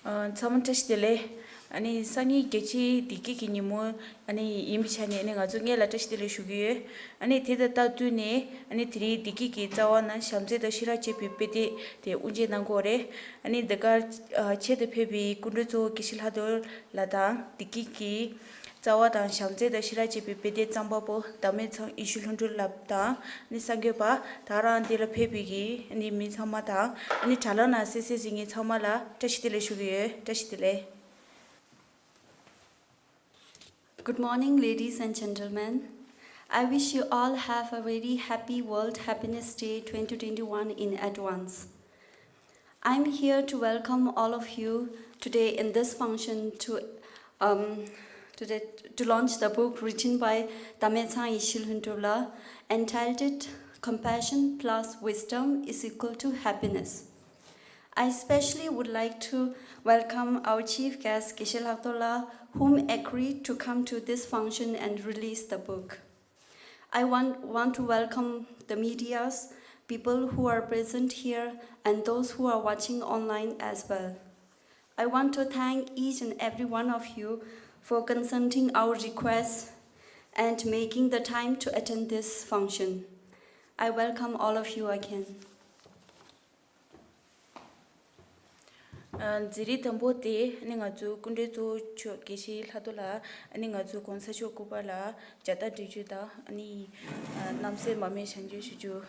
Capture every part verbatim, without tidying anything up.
ཨ། ཚང་མ་བཀྲ་ཤིས་བདེ་ལེགས། ཨ་ནི་སང་ཉིན་རྒྱལ་སྤྱིའི་བདེ་སྐྱིད་ཀྱི་ཉིན་མོ་ཨ་ནི་ཡིན་པའི་ཆ་ནས་ཨ་ནི་ང་ཚོ་སྔོན་ལ་བཀྲ་ཤིས་བདེ་ལེགས་ཞུ་གི་ཡོད། ཨ་ནི་དེ་དང་སྟབས་བསྟུན་ནས་ཨ་ནི་དེ་རིང་བདེ་སྐྱིད་ཀྱི་རྩ་བ་ན་བྱམས་བརྩེ་དང་ཤེས་རབ་ཅེས་པའི་དཔེ་དེབ་དེ་དབུ་འབྱེད་གནང་གི་ཡོད་རེད། ཨ་ནི་འདི་གར་ཨ་ཆེད་དུ་ཕེབས་པའི་སྐུ་མགྲོན་གཙོ་བོ་དགེ་བཤེས་ལྷག་རྡོར་ལགས་དང་བདེ་སྐྱིད་ཀྱི་རྩ་བ་དང་བྱམས་བརྩེ་དང་ཤེས་རབ་ཅེས་པའི་དཔེ་དེབ་བརྩམས་པ་པོ་ཟླ་མེད་ཚང་ཡེ་ཤེས་ལྷུན་གྲུབ་ལགས་དང་ཨ་ནི་གསར་འགོད་པ་དང་རང་འདི་ལ་ཕེབས་པའི་གི་ཨ་ནི་མི་ཚང་མ་དང་ཨ་ནི་དྲ་ལམ་ནང་གསན་གཟིགས་གཟིགས་མཁན་ཚང་མ་ལ་བཀྲ་ཤིས་བདེ་ལེགས་ཞུ་གི་ཡོད། བཀྲ་ཤིས་བདེ་ལེགས། Good morning, ladies and gentlemen. I wish you all have a very happy World Happiness Day twenty twenty-one in advance. I'm here to welcome all of you today in this function to, um, today to launch the book written by Dame Tsang Yeshil Huntrula, entitled Compassion Plus Wisdom is Equal to Happiness. I especially would like to welcome our chief guest, Geshe Lhaktola, whom agreed to come to this function and release the book. I want, want to welcome the medias, people who are present here, and those who are watching online as well. I want to thank each and every one of you for consenting our requests and making the time to attend this function. I welcome all of you again. ཨ། མཛད་རིམ་དང་པོ་དེ་ཨ་ནི་ང་ཚོའི་སྐུ་མགྲོན་གཙོ་བོ་མཆོག་དགེ་བཤེས་ལྷག་རྡོར་ལགས་ཨ་ནི་ང་ཚོའི་གོང་ས་མཆོག་སྐུ་པར་ལ་མཇལ་དར་འབྲི་རྒྱུ་དང་ཨ་ནི་ཨ་རྣམ་གསལ་མར་མེ་བཞེངས་རྒྱུ་ཞུ་རྒྱུ།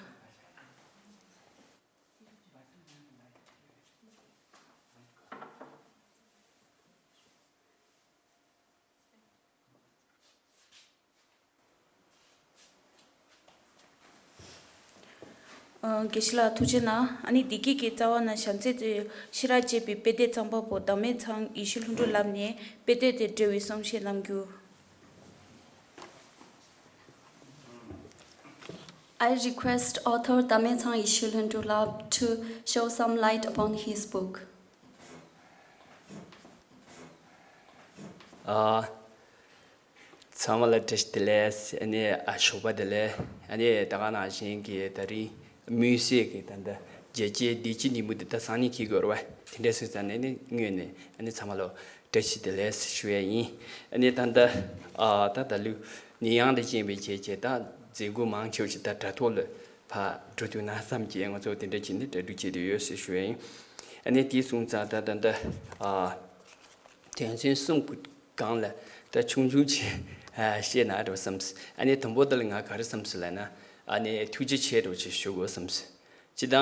ཨ། དགེ་བཤེས་ལགས་ཐུགས་རྗེ་གནང་། ཨ་ནི་བདེ་སྐྱིད་ཀྱི་རྩ་བ་ན་བྱམས་བརྩེ་དང་ཤེས་རབ་ཅེས་པའི་དཔེ་དེབ་བརྩམས་པ་པོ་ཟླ་མེད་ཚང་ཡེ་ཤེས་ལྷུན་གྲུབ་ལགས་ནས་དཔེ་དེབ་དེ་འབྲེལ་བའི་གསུང་བཤད་གནང་རྒྱུ། I request author Dame Tsang Yeshil Huntrula to show some light upon his book. ཨ། ཚང་མ་ལ་བཀྲ་ཤིས་བདེ་ལེགས། ཨ་ནི་ཨ་ཞོགས་པ་བདེ་ལེགས། ཨ་ནི་ད་ག་ནང་བཞིན་གྱི་ད་རིང་དམིགས་བསལ་གྱི་ད་ལྟ་རྒྱལ་སྤྱིའི་བདེ་སྐྱིད་ཉིན་མོ་འདི་ད་སང་ཉིན་འཁེལ་དགོས་རེད་བ། དེ་འདྲ་སོང་ཙང་ནས་ནི་སྔོན་ནས་ཨ་ནི་ཚང་མ་ལ་བཀྲ་ཤིས་བདེ་ལེགས་ཞུ་ཡ་ཡིན། ཨ་ནི་ད་ལྟ་ཨ་ད་ད་ལུས་ནད་ཡམས་དང་རྐྱེན་པས་བྱས་བྱས་ད་མཛད་སྒོ་མང་ཆེ་བ་ཞིག་ད་དྲ་ཐོག་ལ་ཕར་འགྲོ་ཐུབ་ན་བསམ་གྱི། ང་ཚོ་དེ་འདྲ་བྱས་ནས་གྲ་སྒྲིག་བྱས་བསྡད་ཡོད་ཟེར་ཞུ་ཡ་ཡིན། ཨ་ནི་དེ་སོང་ཙང་ད་ད་ལྟ་ཨ། དོན་ཚན་གསུམ་གྱི་སྒང་ལ་ད་ཆུང་ཆུང་ཅིག་ཨ་བཤད་ན་འགྲོ་བསམས། ཨ་ནི་དང་པོ་དེ་ལ་ང་ག་རེ་བསམས་སོང་ལབ་ན། ཨ་ནི་ཐུགས་རྗེ་ཆེ་འགྲོ་ཅིག་ཞུ་དགོས་བསམས། སྤྱིར་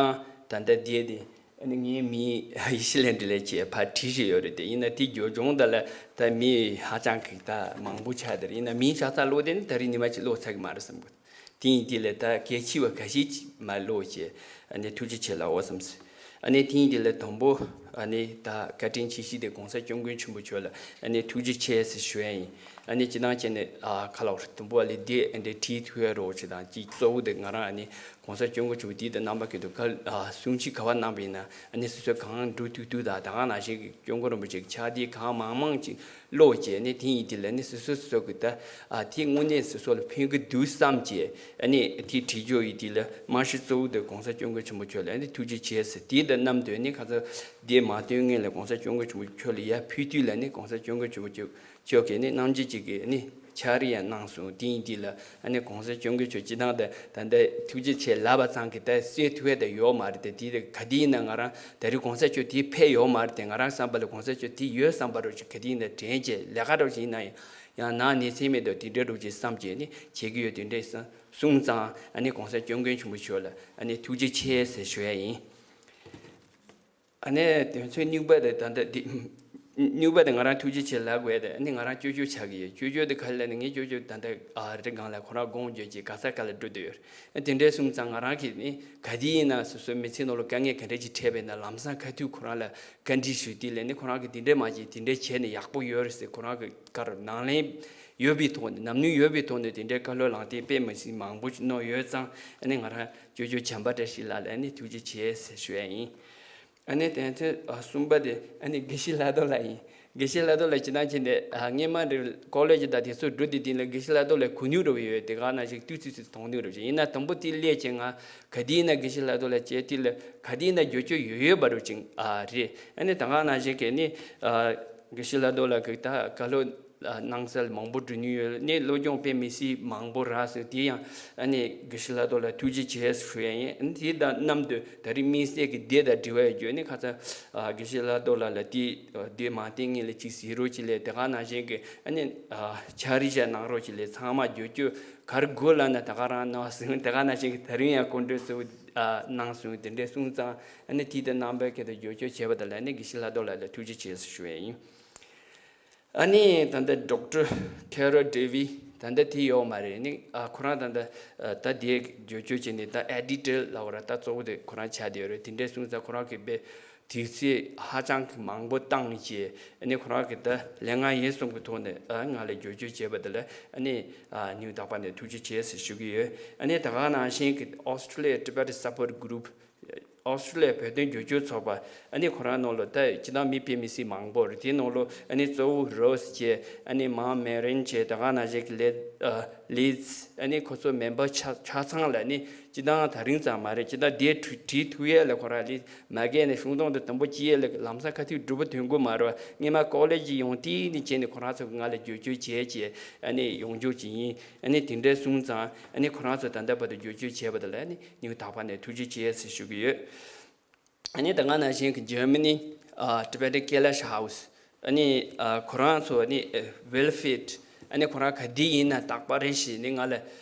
བཏང་ད་ལྟ་འདི་དེ་ཨ་ནི་ངའི་མིང་ཡེ་ཤེས་ལྷུན་གྲུབ་ལགས་ཀྱིས་ཕར་བྲིས་བཞག་ཡོད་རེད་དེ། ཡིན་ན་དེ་བརྗོད་བྱུང་ད་ལ་ད་མི་ཧ་ཅང་གི་ད་མང་པོ་ཆགས་དེ་རེད། ཡིན་ན་མིང་ཆ་ཚང་ཀློག་དེ་ནི་ད་རིང་ཉི་མ་ཅིག་ཀློག་ཚར་གི་མ་རེད་བསམ་གི། དེ་ཡིན་དེ་ལས་ད་གལ་ཆེ་བ་ཁ་ཤས་ཅིག་མར་ཀློག་བྱས། ཨ་ནི་ཐུགས་རྗེ་ཆེ་ལབ་འོ་བསམས། ཨ་ནི་དེ་ཡིན་དེ་ལས་དང་པོ་ཨ་ནི་ད་བཀའ་དྲིན་ཆེ་ཤོས་དེ་གོང་ས་སྐྱབས་མགོན་ཆེན་པོ་མཆོག་ལ་ཨ་ནི་ཐུགས་རྗེ་ཆེ་ཟེར་ཞུ་ཡ་ཡིན། ཨ་ནི་སྤྱིར་བཏང་བྱས་ནས་ཨ་ཁ་ལག་དང་པོ་ཨ་ལས་དེ་ཨ་འདྲ་བྲིས་ཐུབ་ཡ་རོགས་བྱེད་དང་། ཅིག་གཙོ་བོ་དེ་ང་རང་ཨ་ནི་གོང་ས་སྐྱབས་མགོན་ཆེན་པོ་དེ་དང་རྣམ་པ་ཀུན་ཏུ་བཀའ་ཨ་གསུང་ཆོས་ག་པར་གནང་བ་ཡིན་ན་ཨ་ནི་སོ་སོ་གང་འགྲོ་ཐུབ་ཐུབ་དང་། ད་ག་ནང་བཞིན་གྱི་སྐྱབས་མགོན་རིན་པོ་ཆེ་གི་ཕྱག་དེབ་གང་མང་མང་ཅིག་ཀློག་བྱས་ནས་དེ་ཡིན་དེ་ལ་ནི་སོ་སོ་སོ་སོ་གི་ད་ཨ་དེ་དངོས་གནས་སོ་སོ་ལ་ཕན་གི་འདུག་བསམ་བྱས་ཨ་ནི་དེ་བྲིས་རྒྱུ་ཡིན། དེ་ལ་མ་གཞི་གཙོ་བོ་དེ་གོང་ས་སྐྱབས་མགོན་ཆེན་པོ་མཆོག་ལ་ཨ་ནི་ཐུགས་རྗེ་ཆེ་ཟེར། དེ་དང་མཉམ་དུ་ནི་ཁ་སང་དེ་མ་བཏོན་སྔོན་ལ་གོང་ས་སྐྱབས་མགོན་ཆེན་པོ་མཆོག་ལ་ཡར་ཕུལ་དུས་ལ་ནི་གོང་ས་སྐྱབས་མགོན་ཆེན་པོ་མཆོག་མཆོག་གིས་ནི་རྣམ་འབྱེད་ཅིག་གི་ནི་ཕྱག་རེ་ཡང་གནང་སོང་། དེ་ཡིན་དེ་ལ་ཨ་ནི་གོང་ས་སྐྱབས་མགོན་མཆོག་སྤྱིར་བཏང་ད་ད་ལྟ་ཐུགས་རྗེ་ཆེ་ལབ་པ་ཙམ་གྱིས་ད་གསན་ཐུབ་ཡ་ད་ཡོད་མ་རེད་དེ། དེ་ག་དེ་ཡིན་ན་ང་རང་ད་རེས་གོང་ས་མཆོག་དེ་ཕེབས་ཡོད་མ་རེད་དེ། ང་རང་བསམ་པ་ལ་གོང་ས་མཆོག་དེ་ཡོད་བསམ་པ་རོགས་ཅིག་ག་དེ་ཡིན་ན་དྲན་བྱས་ལས་ཀ་རོགས་ཅིག་ཡིན་ན་ཡང་ཡང་ནང་གནས་ཚད་མེད་དོ་དེ་འདྲ་རོགས་ཅིག་བསམ་བྱས་ནི་བྱེད་ཀྱི་ཡོད། དེ་འདྲ་གསུངས་ཙང་ཨ་ནི་གོང་ས་སྐྱབས་མགོན་ཆེན་པོ་མཆོག་ལ་ཨ་ནི་ཐུགས་རྗེ་ཆེ་ཟེར་ཞུ་ཡ་ཡིན། ཨ་ནི་དོན་ཚན་གཉིས་པ་དེ་ད་ལྟ་འདི་གཉིས་པ་དེ་ང་རང་ཐུགས་རྗེ་ཆེ་ལབ་དགོས་དེ། ཨ་ནི་ང་རང་ཅོ་ཅོ་ཆགས་ཀྱི་ཡོད། ཅོ་ཅོ་དེ་ག་རེ་ལབ་ན་ངའི་ཅོ་ཅོ་ད་ལྟ་ཨ་རི་སྒང་ལ་ཁོ་རང་དགོངས་བརྗོད་ཀྱིས་ག་ས་ག་ལ་འགྲོ་བསྡད་ཡོད། ཨ་དེ་འདྲ་སོང་ཙང་ང་རང་གིས་ནི་ག་དེ་ཡིན་ན་སོ་སོའི་མི་ཚེ་ནང་ལ་དཀའ་ངལ་ག་འདྲ་ཅིག་འཕྲད་པ་ཡིན་ན་ལམ་སང་ག་དུས་ཁོ་རང་ལ་བཀའ་འདྲི་ཞུས་དུས་ལ་ནི་ཁོ་རང་གིས་དེ་འདྲ་མ་བྱེད་དེ་འདྲ་བྱས་ནས་ཡག་པོ་ཡོད་རེད་ཟེར། ཁོ་རང་གི་བཀའ་རུ་ནང་ལན་ཡོད་པའི་ཐོག་ནས་ནམ་ནུས་ཡོད་པའི་ཐོག་ནས་དེ་འདྲའི་བཀའ་སློབ་ལམ་སྟོན་དཔེ་མི་སྲིད་མང་པོ་ཞིག་གནང་ཡོད་ཙང་ཨ་ནི་ང་རང་ཅོ་ཅོ་བྱམས་པ་བཀྲ་ཤིས་ལགས་ལ་ཨ་ནི་ཐུགས་རྗེ་ཆེ་ཟེར་ཞུ་ཡ་ཡིན། ཨ་ནི་དོན་ཚན་གསུམ་པ་དེ་ཨ་ནི་དགེ་བཤེས་ལྷག་རྡོར་ལགས་ཡིན། དགེ་བཤེས་ལྷག་རྡོར་ལགས་ཅི་ན་ཁྱེད་འདི་སྔས་མ་རེ་ཀོ་ལེ་ཇི་དང་དེ་ཚོ་འགྲོ་དུས་དེ་ལ་དགེ་བཤེས་ལྷག་རྡོར་ལགས་གོ་མྱོང་རེ་ཡོད། དེ་ག་ནང་བཞིན་ཏུས་ཚོད་ཚོད་མཐོང་མྱོང་རེ་ཡིན་ན་དང་པོ་དེ་སླེབས་ཀྱི་ང་ག་དུས་ཡིན་ན་དགེ་བཤེས་ལྷག་རྡོར་ལགས་བཅས་དེ་ལ་ག་དུས་ཡིན་ན་བརྗོད་བྱ་ཡོད་ཡོད་པ་རུ་ཅིང་རེད། ཨ་ནི་དེ་ག་ནང་བཞིན་གྱི་ནི་དགེ་བཤེས་ལྷག་རྡོར་ལགས་ཀྱི་ད་བཀའ་སློབ་གནང་སར་མང་པོ་འགྲོ་མྱོང་ཡོད། ནས་སློབ་སྦྱོང་དཔེ་མི་སྲིད་མང་པོ་རག་སོང་། དེ་ཡང་ཨ་ནི་དགེ་བཤེས་ལྷག་རྡོར་ལགས་ཐུགས་རྗེ་ཆེ་ཞུ་ཡ་ཡིན། ཨ་ནི་དེ་དང་མཉམ་དུ་ད་རིང་དམིགས་བསལ་གྱི་དེ་དང་འབྲེལ་བ་ཡོད་ནི་ཁ་ཚ་དགེ་བཤེས་ལྷག་རྡོར་ལགས་ལ་དེ་དེ་མ་བསྟན་ངེས་ལ་ཅིག་ཟེར་རོགས་ཅིག་ལས་དེ་ག་ནང་བཞིན་གྱི་ཨ་ནི་ཕྱག་བྲིས་ཤ་གནང་རོགས་ཅིག་ལས་ཚང་མ་བརྗོད་བརྗོད་གར་དགོས་ལ་ན་དེ་ག་རང་གནང་སོང་། དེ་ག་ནང་བཞིན་གྱི་ད་རིང་ཡང་སྐུ་མགྲོན་གཙོ་བོ་གནང་སོང་། དེ་འདྲའི་གསུང་ཙང་ཨ་ནི་དེ་དང་རྣམ་པའི་སྐད་དུ་བརྗོད་བརྗོད་བྱས་པ་དང་ལ་ནི་དགེ་བཤེས་ལྷག་རྡོར་ལགས་ལ་ཐུགས་རྗེ་ཆེ་ཞུ་ཡ་ཡིན། ཨ་ནི་ད་ལྟ་ཌོག་ཊར་ཁེ་རོ་ཌེ་ཝི་ད་ལྟ་དེ་ཡོད་མ་རེད། ནི་ཨ་ཁོ་རང་ད་ལྟ་ད་དེ་བརྗོད་བརྗོད་བྱས་ནས་ད་ཨེ་ཌི་ཊར་ལབ་པ་ར་ད་གཙོ་བོ་དེ་ཁོ་རང་ཆགས་བསྡད་ཡོད་རེད། དེ་འདྲའི་གསུང་ཙང་ཁོ་རང་གིས་དཔེ་དུས་ཚོད་ཧ་ཅང་གི་མང་པོ་བཏང་བྱས་ཨ་ནི་ཁོ་རང་གིས་ད་ལས་ང་ཡིན་གསུང་གི་ཐོག་ནས་ཨ་ང་ལ་བརྗོད་བརྗོད་བྱས་པ་དེ་ལ་ཨ་ནི་ཨ་སྙིང་ཐག་པ་ནས་ཐུགས་རྗེ་ཆེ་ཞུ་གི་ཡོད། ཨ་ནི་ད་ག་ནང་བཞིན་གྱི་Australia Tibet Support Group ཨོ་སི་ཀྲི་ལི་ཡ་བོད་དོན་བསྒྱུར་བཅོས་ཚོགས་པ་ཨ་ནི་ཁོ་རང་ནང་ལོ་ད་སྤྱི་བཏང་མི་དཔེ་མི་སྲིད་མང་པོ་རེད། དེ་ནང་ལོ་ཨ་ནི་གཙོ་བོ་རོས་བྱས་ཨ་ནི་མང་མེ་རིན་བྱས་ད་ག་ནང་བཞིན་གྱི་ལེ་ཨ་ལིཛ་ཨ་ནི་ཁོ་ཚོ་མེམ་བར་ཆ་ཆ་ཚང་ལ་ནི་སྤྱི་བཏང་ད་རིང་ཙམ་མ་རེད། སྤྱི་བཏང་དེ་བྲི་བྲིས་ཐུབ་ཡས་ལ་ཁོ་རང་ལི་མ་རྒན་ནས་ཤུང་སྡོང་དུ་དུམ་བུ་སྐྱེས་ཡས་ལ་ལམ་སང་ཁ་ཐུག་འགྲུབ་པ་དོན་དགོས་མ་རེད་བ། སྔས་མ་ཀོ་ལེ་ཇི་ཡོང་དུས་ནི་བྱས་ནས་ཁོ་རང་ཚོ་ང་ལ་བརྗོད་བརྗོད་བྱས་བྱས་ཨ་ནི་ཡོང་རྒྱུ་ཅིག་ཡིན། ཨ་ནི་དེ་འདྲའི་གསུང་ཙང་ཨ་ནི་ཁོ་རང་ཚོ་ད་ལྟ་བར་དུ་བསྒྱུར་བཅོས་བྱས་པ་དེ་ལ་ཨ་ནི་སྙིང་ཐག་པ་ནས་ཐུགས་རྗེ་ཆེ་ཟེར་ཞུ་གི་ཡོད། ཨ་ནི་ད་ག་ནང་བཞིན་གྱི་འཇར་མ་ནི་ཨ་Tibetan Kailash House ཨ་ནི་ཨ་ཁོ་རང་ཚོ་ཨ་ནི་ཨ་Welfare ཨ་ནི་ཁོ་རང་ག་དུས་ཡིན་ན་རྟག་པར་རེ་བཞིན་ནི་ང་ལ་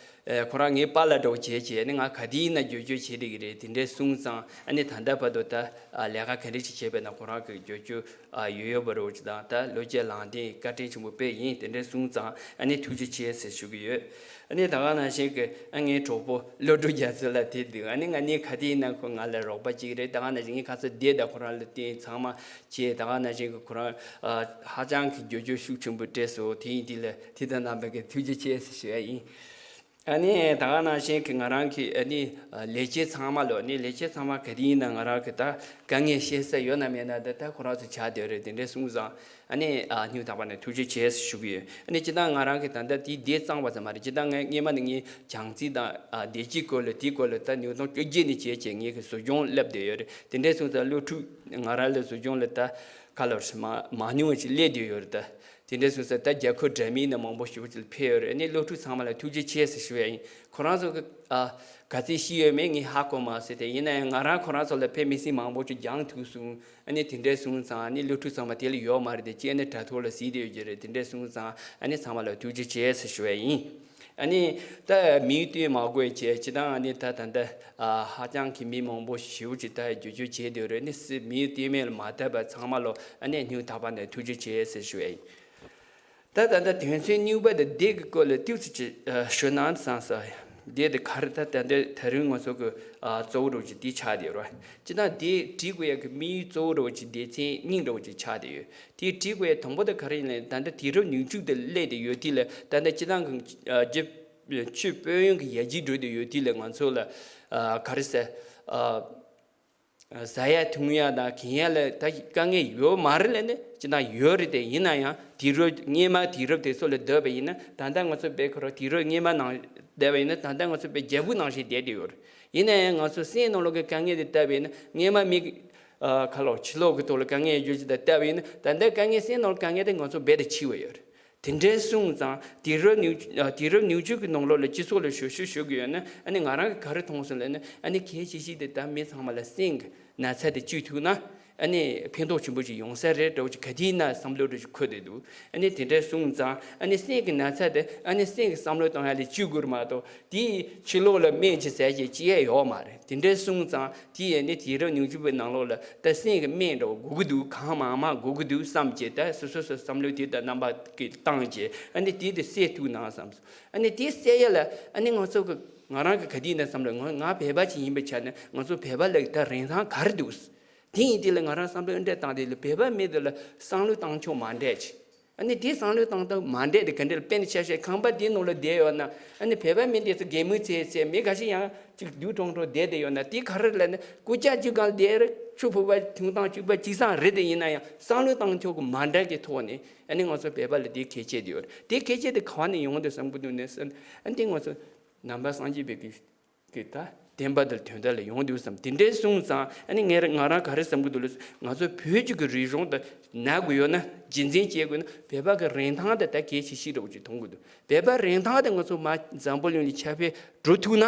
ཨ་ཁོ་རང་ངའི་པཱ་ལགས་འདྲ་བོ་བྱས་བྱས་ཨ་ནི་ང་ག་དུས་ཡིན་ན་བསྒྱུར་བཅོས་བྱེད་བསྡད་ཀྱི་རེད། དེ་འདྲའི་གསུང་ཙང་ཨ་ནི་ད་ལྟ་བར་དུ་ད་ཨ་ལས་ཀ་ག་འདྲ་ཞིག་བྱས་པས་ན་ཁོ་རང་གི་བསྒྱུར་བཅོས་ཨ་ཡོད་ཡོད་པ་རོ་ཅི་དང་ད་ལོ་བརྒྱ་ལང་སྟེ་བཀའ་དྲིན་ཆེན་པོ་དཔེ་ཡིན། དེ་འདྲའི་གསུང་ཙང་ཨ་ནི་ཐུགས་རྗེ་ཆེ་ཟེར་ཞུ་གི་ཡོད། ཨ་ནི་ད་ག་ནང་བཞིན་གྱི་ཨ་ངའི་གྲོགས་པོ་བློ་གྲོས་རྒྱ་མཚོ་ལ་དེ་འདུག་ཨ་ནི་ང་ནི་ག་དུས་ཡིན་ན་ཁོ་ང་ལ་རོགས་པ་གཅིག་རེད། ད་ག་ནང་བཞིན་ངའི་ཁ་ཚ་བསྡད་ད་ཁོ་རང་ལ་བརྟེན་ཚང་མ་བྱས། ད་ག་ནང་བཞིན་གྱི་ཁོ་རང་ཨ་ཧ་ཅང་གི་བསྒྱུར་བཅོས་ཤུགས་ཆེན་པོ་སྤྲད་སོང་། དེ་ཡིན་དུས་ལ་དེ་དང་རྣམ་པ་གི་ཐུགས་རྗེ་ཆེ་ཟེར་ཞུ་ཡ་ཡིན། ཨ་ནི་ད་ག་ནང་བཞིན་གྱི་ང་རང་གི་ཨ་ནི་ལས་བྱེད་ཚང་མ་ལོ་ནི་ལས་བྱེད་ཚང་མ་ག་དུས་ཡིན་ན་ང་རང་གི་ད་དཀའ་ངལ་བཤད་ས་ཡོད་ན་མེད་ན་ད་ད་ཁོ་རང་ཚོ་ཆགས་བསྡད་རེད། དེ་འདྲའི་གསུང་ཙང་ཨ་ནི་ཨ་སྙིང་ཐག་པ་ནས་ཐུགས་རྗེ་ཆེ་ཞུ་གི་ཡོད། ཨ་ནི་སྤྱི་བཏང་ང་རང་གི་ད་ལྟ་དེའི་བསྡད་གཙང་བ་ཙམ་མ་རེད། སྤྱི་བཏང་ངས་སྔས་མ་ནས་ངའི་བྱང་རྩིས་དང་ཨ་བདེ་སྐྱིད་སྐོར་ལ་དེའི་སྐོར་ལ་ད་ཉུང་མཐོང་བཅོ་བརྒྱད་ནས་བྱས་བྱས་ངས་གི་ཟུར་སྦྱོང་བསླབ་བསྡད་ཡོད་རེད། དེ་འདྲའི་གསུང་ཙང་སློབ་ཕྲུག་ང་རང་ལ་ཟུར་སྦྱོང་ལ་ད་ཁ་ལོ་མ་མ་ཉུང་བ་ཞིག་སླེབས་བསྡད་ཡོད་རེད། ད་དེ་འདྲའི་གསུང་ཙང་ད་རྒྱ་ཁོ་འདྲ་མིན་ནས་མང་པོ་ཞིག་ཅིག་ཕེབས་ཡོད་རེད། ཨ་ནི་སློབ་ཕྲུག་ཚང་མ་ལ་ཐུགས་རྗེ་ཆེ་ཟེར་ཞུ་ཡ་ཡིན། ཁོ་རང་ཚོ་གི་ཨ་ག་ཚོད་ཤི་ཡོད་མེད་ངས་ཧ་གོ་མ་སོང་། དེ་ཡིན་ན་ཡང་ང་རང་ཁོ་རང་ཚོ་ལ་དཔེ་མི་སྲིད་མང་པོ་ཅིག་སྦྱང་ཐུབ་སོང་། ཨ་ནི་དེ་འདྲའི་གསུང་ཙང་ཨ་ནི་སློབ་ཕྲུག་ཚང་མ་དེ་ལ་ཡོད་མ་རེད་དེ་ཅི་ཨ་ནི་དྲ་ཐོག་ལ་གཟིགས་བསྡད་ཡོད་ཀྱི་རེད། དེ་འདྲའི་གསུང་ཙང་ཨ་ནི་ཚང་མ་ལ་ཐུགས་རྗེ་ཆེ་ཟེར་ཞུ་ཡ་ཡིན། ཨ་ནི་ད་མིང་བཏོན་མ་དགོས་བྱས་སྤྱི་བཏང་ཨ་ནི་ད་ད་ལྟ་ཨ་ཧ་ཅང་གི་མི་མང་པོ་ཞེ་པོ་ཅིག་ད་བསྒྱུར་བཅོས་བྱས་བསྡད་ཡོད་རེད། ཨ་ནི་སུ་མིང་བཏོན་མེད་ལ་མ་བལྟས་པ་ཚང་མ་ལ་ཨ་ནི་སྙིང་ཐག་པ་ནས་ཐུགས་རྗེ་ཆེ་ཟེར་ཞུ་ཡ་ཡིན། ད་ད་ལྟ་དོན་ཚན་གཉིས་པ་དང་འདི་གི་སྐོར་ལ་ཏོག་ཙམ་ཅིག་ཨ་ཞུ་ན་བསམ་སོང་། འདི་དེ་ག་རེ་ད་ད་ལྟ་ད་རིང་ང་ཚོ་གི་ཨ་གཙོ་བོ་རུ་ཅིག་འདི་ཆགས་བསྡད་ཡོད་རེད། སྤྱིར་བཏང་འདི་བྲིས་དགོས་ཡ་གི་དམིགས་ཡུལ་གཙོ་བོ་རུ་ཅིག་སྡེ་ཚན་གཉིས་རུ་ཅིག་ཆགས་བསྡད་ཡོད། དེ་བྲིས་དགོས་ཡ་དང་པོ་དེ་ག་རེ་ཡིན་ན་ད་ལྟ་དུས་རབས་ཉི་ཤུ་དེ་སླེབས་བསྡད་ཡོད་དུས་ལ་ད་ལྟ་སྤྱིར་བཏང་གི་ཨ་རྒྱ་ཆོས་དཔལ་ཡོན་གི་ཡར་རྒྱས་འགྲོ་བསྡད་ཡོད་དུས་ལ་ང་ཚོ་ལ་ཨ་ག་རེ་ཟེར་ཨ། ཟ་ཡ་འཐུང་ཡ་དང་གྱོན་ཡ་ལ་ད་དཀའ་ངལ་ཡོད་མ་རེད་ལབ་ནས་སྤྱིར་བཏང་ཡོད་རེད། དེ་ཡིན་ན་ཡང་དུས་རབས་སྔས་མ་དུས་རབས་དེ་ཚོ་ལ་བསྡུར་བ་ཡིན་ན་ད་ལྟ་ང་ཚོ་དཔེ་ཁོ་རང་དུས་རབས་སྔས་མ་ནང་བསྡུར་བ་ཡིན་ན་ད་ལྟ་ང་ཚོ་དཔེ་རྒྱལ་པོ་ནང་བཞིན་བསྡད་བསྡད་ཡོད་རེད། ཡིན་ན་ཡང་ང་ཚོ་སེམས་ནང་ལོགས་ཀྱི་དཀའ་ངལ་དེ་བལྟས་པ་ཡིན་ན་སྔས་མ་མི་ཨ་ཁ་ལོ་ཕྱི་ལོགས་ཀྱི་ཐོག་ལ་དཀའ་ངལ་ཡོད་རྒྱུ་ཅིག་དང་བལྟས་པ་ཡིན་ན་ད་ལྟ་དཀའ་ངལ་སེམས་ནང་ལ་དཀའ་ངལ་དེ་ང་ཚོ་རྦད་དེ་ཆེ་བ་ཡོད་རེད། དེ་འདྲའི་གསུངས་ཙང་དུས་རབས་ཉུང་དུས་རབས་ཉུང་ཤོས་ཀྱི་ནང་ལོགས་ལ་སྤྱི་ཚོགས་ལ་ཞབས་ཞུ་ཞུ་གི་ཡོད་ན་ཨ་ནི་ང་རང་གིས་ག་རེ་མཐོང་སོང་ལབ་ན་ཨ་ནི་གལ་ཆེ་ཤོས་དེ་ད་མི་ཚང་མ་ལ་སེམས་ཀྱི་ན་ཚ་དེ་བཅོས་ཐུབ་ན་ཨ་ནི་ཕན་ཐོགས་ཆེན་པོ་ཞིག་ཡོང་ས་རེད་འདྲ་བོ་ཅིག་ག་དུས་ན་བསམ་བློ་འདྲ་ཞིག་འཁོར་བསྡད་འདུག་ཨ་ནི་དེ་འདྲའི་གསུངས་ཙང་ཨ་ནི་སེམས་ཀྱི་ན་ཚ་དེ་ཨ་ནི་སེམས་ཀྱི་བསམ་བློ་གཏོང་ཡ་ལས་བཅོས་དགོས་རེད་མ་གཏོགས་དེའི་ཕྱི་ལོགས་ལ་སྨན་ཅིག་ཟས་ཅིག་ཅི་ཡས་ཡོད་མ་རེད། དེ་འདྲའི་གསུངས་ཙང་དེ་ཡས་ནི་དུས་རབས་ཉུང་ཤོས་པའི་ནང་ལོགས་ལ་ད་སེམས་ཀྱི་སྨན་འདྲ་བོ་དགོས་ཀྱི་འདུག་གང་མང་མང་དགོས་ཀྱི་འདུག་བསམ་གྱི་ད་སོ་སོ་སོ་བསམ་བློ་དེ་ལྟར་རྣམ་པ་གི་བཏང་གྱི་ཨ་ནི་དེ་དེ་སེལ་ཐུབ་ན་བསམ་སོང་། ཨ་ནི་དེ་སེལ་ཡ་ལ་ཨ་ནི་ང་ཚོ་གི་ང་རང་གི་ག་དུས་ན་བསམ་བློ་ང་ང་བོད་པ་ཅིག་ཡིན་པའི་ཆ་ནས་ང་ཚོ་བོད་པ་ལ་ད་རིན་ཐང་ག་རེ་འདུག་དེ་ཡིན་དེ་ལ་ང་རང་བསམ་བློ་འདྲ་བཏང་དེ་ལ་བོད་པ་མི་དེ་ལ་བསམ་བློ་བཏང་ཕྱོགས་མ་འདྲ་ཅིག་ཨ་ནི་དེ་བསམ་བློ་བཏང་སྟངས་མ་འདྲ་དེ་ག་འདྲ་ལ། དཔེར་ན་ཆ་བཞག་ཁང་པ་དེའི་ནང་ལ་བསྡད་ཡོད་ན། ཨ་ནི་བོད་པ་མི་དེ་ཚོ་གད་མོ་ཚེ་ཚེ་མི་འགའ་ཞིག་ཡང་ཅིག་སྡུག་ཀྲོང་ཀྲོང་བསྡད་དེ་ཡོད་ན། དེ་ག་རེ་ལབ་ན། སྐུ་ཅག་ཅིག་གང་བསྡད་རེད། ཆུ་ཕོར་པ་ཐུང་ཐང་གཅིག་པ་གཅིག་སང་རེད། དེ་ཡིན་ན་ཡང་བསམ་བློ་བཏང་ཕྱོགས་ཀྱི་མ་འདྲ་གི་ཐོག་ནས། ཨ་ནི་ང་ཚོ་བོད་པ་ལ་དེ་ཁེ་ཆེ་དེ་ཡོད་རེད། དེ་ཁེ་ཆེ་དེ་ག་བ་ནས་ཡོང་འདུག་བསམ་གི་འདུག་ནས་ཟེར་ན། ཨ་ནི་དེ་ང་ཚོ་ནང་པ་སངས་རྒྱས་པའི་གི་གི་ད་བསྟན་པ་དང་དོན་དག་ལ་ཡོང་འདུག་བསམ། དེ་འདྲའི་སོང་ཙང་ཨ་ནི་ངས་ང་རང་ག་རེ་བསམ་གི་འདུག་ལ། ང་ཚོ་བོད་ཀྱི་གི་རིག་གཞུང་དང་ན་དགོས་ཡོད་ན། རྒྱུན་འཛིན་བྱེད་དགོས་ན། བོད་པ་གི་རིན་ཐང་དེ་ད་གལ་ཆེ་ཤོས་འདྲ་བོ་ཅིག་མཐོང་གི་འདུག་བོད་པ་རིན་ཐང་དེ་ང་ཚོ་མར་འཛམ་བུ་གླིང་ལ་ཁྱབ་སྤེལ་འགྲོ་ཐུབ་ན།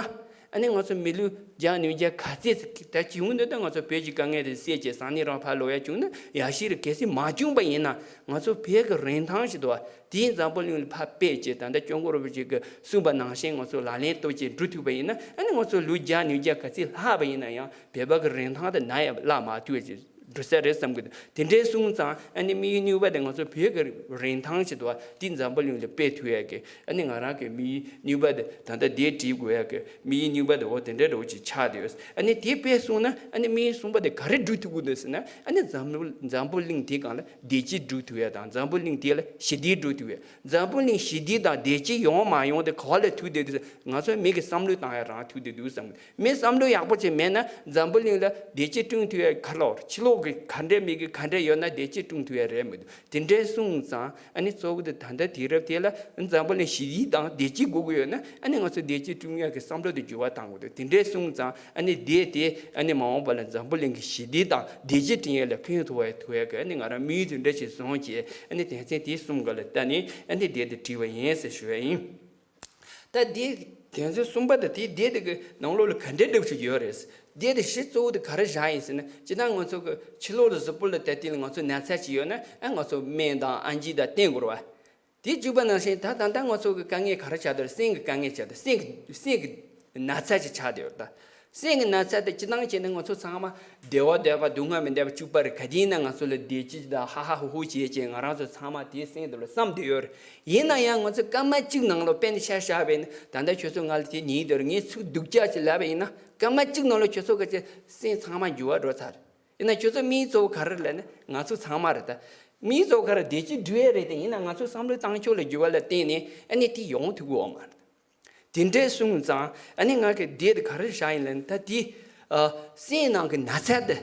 ཨ་ནི་ང་ཚོ་མི་ལོ་བརྒྱ་ཉིས་བརྒྱ་ག་ཚད་ད་ཅི་ཡོང་འདུག་ད་ང་ཚོ་བོད་ཀྱི་དཀའ་ངལ་དེ་སེལ་བྱས་བཟང་ནི་རང་ཕར་ལོག་ཡ་བྱུང་ན་ཡག་ཤོས་རེད། གལ་སྲིད་མ་བྱུང་པ་ཡིན་ན། ང་ཚོ་བོད་ཀྱི་རིན་ཐང་ཞིག་འདུག་བ། དེའི་འཛམ་བུ་གླིང་ལ་ཕར་སྤེལ་བྱས། ད་ལྟ་སྐྱབས་མགོན་རིན་པོ་ཆེ་གིས་གསུངས་པ་ནང་བཞིན་ང་ཚོ་ལག་ལེན་བསྟར་བྱས་འགྲོ་ཐུབ་པ་ཡིན་ན། ཨ་ནི་ང་ཚོ་ལོ་བརྒྱ་ཉིས་བརྒྱ་ག་ཚད་ལྷག་པ་ཡིན་ན་ཡང་བོད་པ་གི་རིན་ཐང་དེ་ན་ཡང་བརླག་མ་ཐུབ་པ་ཅིག་འགྲོ་ས་རེད་བསམ་གི་འདུག་དེ་འདྲའི་སོང་ཙང་ཨ་ནི་དམིགས་ཡུལ་གཉིས་པ་དེ་ང་ཚོ་བོད་ཀྱི་རིན་ཐང་ཞིག་འདུག་བ། དེ་འཛམ་བུ་གླིང་ལ་སྤེལ་ཐུབ་ཡ་གི། ཨ་ནི་ང་རང་གི་དམིགས་ཡུལ་གཉིས་པ་དེ། ད་ལྟ་དེ་བྲིས་དགོས་ཡ་གི་དམིགས་ཡུལ་གཉིས་པ་དེ་འོ་དེ་འདྲའི་འདྲ་བོ་ཅིག་ཆགས་བསྡད་ཡོད། ཨ་ནི་དེ་སྤེལ་སོང་ན། ཨ་ནི་དམིགས་ཡུལ་གསུམ་པ་དེ་ག་རེ་སྒྲུབ་ཐུབ་ཀྱི་འདུག་ཟེར་ན། ཨ་ནི་འཛམ་བུ་འཛམ་བུ་གླིང་དེ་སྒང་ལ་བདེ་སྐྱིད་སྒྲུབ་ཐུབ་ཡ་དང་། འཛམ་བུ་གླིང་དེ་ལ་ཞི་བདེ་སྒྲུབ་ཐུབ་ཡ། འཛམ་བུ་གླིང་ཞི་བདེ་དང་བདེ་སྐྱིད་ཡོང་མ་ཡོང་དེ་ག་ལ་ཐུག་བསྡད་འདུག་ཟེར། ང་ཚོ་མི་གི་བསམ་བློ་བཏང་ཡ་རང་ཐུག་བསྡད་འདུག་བསམ། མི་བསམ་བློ་ཡག་པོ་ཅིག་མེད་ན་འཛམ་བུ་གླིང་ལ་བདེ་སྐྱིད་བསྐྲུན་ཐུབ་ཡ་ག་ལ་ཡོད་རེད། ཕྱི་ལོགས་ཀྱི་ག་འདྲའི་མི་གི་ག་འདྲ་ཡོད་ན་བདེ་སྐྱིད་བསྐྲུན་ཐུབ་ཡ་རེད་མི་འདུག་དེ་འདྲའི་སོང་ཙང་ཨ་ནི་གཙོ་བོ་དེ་ད་ལྟ་དུས་རབས་དེ་ལ་འཛམ་བུ་གླིང་ཞི་བདེ་དང་བདེ་སྐྱིད་དགོས་ཀྱི་ཡོད་ན། ཨ་ནི་ང་ཚོ་བདེ་སྐྱིད་བསྐྲུན་ཡག་གི་བསམ་བློ་དེ་འགྱུར་བ་གཏང་དགོས་འདུག་དེ་འདྲའི་སོང་ཙང་ཨ་ནི་དེ་དེ་ཨ་ནི་མ་འོངས་པ་ལ་འཛམ་བུ་གླིང་གི་ཞི་བདེ་དང་བདེ་སྐྱིད་བསྐྲུན་ཡག་ལ་ཕན་ཐོགས་ཡག་ཐུབ་ཡག་གི་ཨ་ནི་ང་རང་དམིགས་ཡུལ་དེ་འདྲ་ཞིག་བཟུང་བྱས། ཨ་ནི་དོན་ཚན་དེ་གསུམ་ག་ལ་བལྟས་ནས་ཨ་ནི་དེ་དེ་བྲིས་པ་ཡིན་ཟེར་ཞུ་ཡ་ཡིན། ད་འདི་དོན་ཚན་གསུམ་པ་དེ་དེ་དེ་དེ་གི་ནང་ལོགས་ལ་ག་འདྲའི་འདྲ་བོ་ཞིག་ཡོད་རེད། དེ་དེ་གཞི་གཙོ་བོ་དེ་ག་རེ་བཞག་ཡིན་ཟེར་ན། སྤྱིར་བཏང་ང་ཚོ་གི་ཕྱི་ལོགས་ལ་གཟུགས་པོ་ལ་ད་ལྟ་ལ་ང་ཚོ་ན་ཚ་ཅིག་ཡོད་ན། ཨ་ང་ཚོ་སྨན་དང་ཨ་ཅི་དང་བསྟེན་དགོས་རེད་བ། དེ་བཅུག་པ་ནང་བཞིན་ད་ད་ལྟ་ང་ཚོ་གི་དཀའ་ངལ་ག་རེ་ཆགས་བསྡད་རེད། སེམས་ཀྱི་དཀའ་ངལ་ཆགས་བསྡད། སེམས་ཀྱི་སེམས་ཀྱི་ན་ཚ་ཅིག་ཆགས་བསྡད་ཡོད་ད། སེམས་ཀྱི་ན་ཚ་དེ་སྤྱིར་བཏང་བྱས་ན་ང་ཚོ་ཚང་མ་བདེ་བ་འདོད་པ་སྡུག་བསྔལ་མི་འདོད་པ་གཅིག་པ་རེད། ག་དུས་ཡིན་ན་ང་ཚོ་ལ་བདེ་སྐྱིད་དང་ཧ་ཧ་ཧུ་ཧུ་བྱེད་བྱེད་ང་རང་ཚོ་ཚང་མ་དེའི་སེམས་དེ་ལ་བསམ་བསྡད་ཡོད་རེད། ཡིན་ན་ཡང་ང་ཚོ་སྐར་མ་གཅིག་ནང་ལ་དཔེར་ན་ཆ་བཞག་པ་ཡིན་ན། ད་ལྟ་ཁྱོད་ཚོ་ང་ལ་དེ་ཉིན་དེར་ངས་ཚིག་སྡུག་ཅག་ཅིག་ལབ་པ་ཡིན་ན། སྐར་མ་གཅིག་ནང་ལ་ཁྱོད་ཚོ་གི་སེམས་ཚང་མ་འགྱུར་བ་འགྲོ་ཚར་རེད། ཡིན་ན་ཁྱོད་ཚོ་དམིགས་ཡུལ་གཙོ་བོ་ག་རེ་རེད་ལབ་ན། ང་ཚོ་ཚང་མ་རེད་ད། དམིགས་ཡུལ་གཙོ་བོ་ག་རེ། བདེ་སྐྱིད་སྒྲུབ་ཡས་རེད་དེ། ཡིན་ན་ང་ཚོ་བསམ་བློ་བཏང་ཕྱོགས་ལ་འགྱུར་བ་ལ་བརྟེན་ནས་ཨ་ནི་དེ་ཡོང་ཐུབ་ཀྱི་ཡོད་མ་རེད། དེ་འདྲའི་སོང་ཙང་ཨ་ནི་ང་གི་དེ་དེ་ག་རེ་བཞག་ཡིན་ལབ་ན། ད་དེ་ཨ་སེམས་ནང་གི་ན་ཚ་དེ་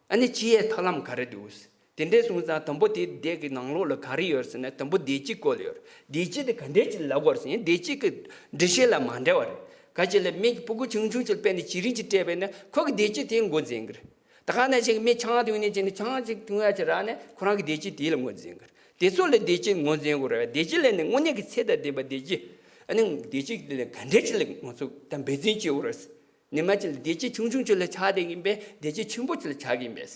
ཨ་ནི་བཅོས་ཡས་ཐབས་ལམ་ག་རེ་འདུག་དེ་འདྲའི་སོང་ཙང་དང་པོ་དེ་དེ་གི་ནང་ལོགས་ལ་ག་རེ་ཡོད་ཟེར་ན། དང་པོ་བདེ་སྐྱིད་སྐོར་ལ་ཡོད་རེད། བདེ་སྐྱིད་དེ་ག་འདྲས་ཅིག་ལབ་དགོས་རེད་ཟེར་ན། བདེ་སྐྱིད་ཀྱི་འགྲེལ་བཤད་ལ་མ་འདྲ་བ་རེད། ག་ཅི་ལབ་ན། མི་གི་སྤུ་གུ་ཆུང་ཆུང་ཅིག་ལ་དཔེར་ན་བྱི་རིལ་ཅིག་སྤྲད་པ་ཡིན་ན་ཁོ་གི་བདེ་སྐྱིད་དེ་ལ་འགོ་འཛིན་གི་རེད། ད་ག་ནང་བཞིན་མི་ཆང་འཐུང་ནས་བྱས་ནས་ཆང་ཅིག་འཐུང་ཡ་ཅིག་རག་ན་ཁོ་རང་གི་བདེ་སྐྱིད་དེ་ལ་འགོ་འཛིན་གི་རེད། དེ་ཚོ་ལ་བདེ་སྐྱིད་འགོ་འཛིན་དགོས་རེད། བདེ་སྐྱིད་ལབ་ནས་དངོས་གནས་ཀྱི་ཚད་དང་ལྡན་པ་བདེ་སྐྱིད། ཨ་ནི་བདེ་སྐྱིད་དེ་ལ་ག་འདྲས་ཅིག་ལ་ང་ཚོ་ད་འབད་བརྩོན་བྱེད་དགོས་རེད། ཉི་མ་གཅིག་ལ་བདེ་སྐྱིད་ཆུང་ཆུང་ཅིག་ལ་ཆགས་བསྡད་ཀྱིན་པས་བདེ་སྐྱིད་ཆེན་པོ་ཅིག་ལ་ཆགས་ཀྱིན་པས།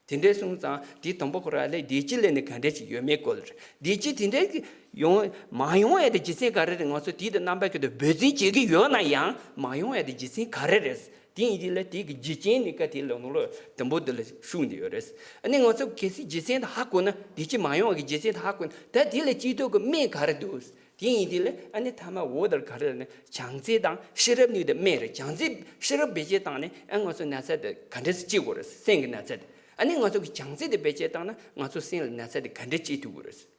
དེ་འདྲའི་སོང་ཙང་དེ་དང་པོ་ཁོ་རང་ལ་བདེ་སྐྱིད་ལབ་ནས་ག་འདྲས་ཅིག་ཡོད་མེད་སྐོར་ལ་རེད། བདེ་སྐྱིད་དེ་འདྲས་ཀྱི་ཡོང་མ་ཡོང་ཡ་དེ་རྒྱུ་མཚན་ག་རེ་རེད། ང་ཚོ་དེ་དང་རྣམ་པ་ཀུན་ཏུ་འབད་བརྩོན་བྱེད་ཀྱི་ཡོད་ན་ཡང་མ་ཡོང་ཡ་དེ་རྒྱུ་མཚན་ག་རེ་རེད། དེ་ཡིན་དུས་ལ་དེ་གི་རྒྱུ་རྐྱེན་ནི་ཀ་དེ་ལ་ནོར་ལོ་དུམ་བུ་འདི་ལ་ཤུགས་འདི་ཡོད་རེད། ཨ་ནི་ང་ཚོ་གལ་སྲིད་རྒྱུ་མཚན་དེ་ཧ་གོ་ན། བདེ་སྐྱིད་མ་ཡོང་བ་གི་རྒྱུ་མཚན་དེ་ཧ་གོ་ན། ད་དེ་ལ་བཅོས་ཐབས་ཀྱི་སྨན་ག་རེ་འདུག་དེ་ཡིན་དུས་ལ་ཨ་ནི་ཐ་མ་འོ་དེར་ག་རེ་ལབ་ན། བྱང་རྩལ་དང་ཤེས་རབ་གཉིས་དེ་སྨན་རེད། བྱང་རྩལ་ཤེས་རབ་བེད་སྤྱོད་བཏང་ནས་ཨ་ང་ཚོ་ན་ཚ་དེ་ག་འདྲས་སེ་བཅོས་དགོས་རེད། སེམས་ཀྱི་ན་ཚ་དེ། ཨ་ནི་ང་ཚོ་གི་བྱང་རྩལ་དེ་བེད་སྤྱོད་བཏང་ན་ང་ཚོ་སེམས་ལ་ན་ཚ་དེ་ག་འདྲས་བཅོས་ཐུབ་དགོས་རེད།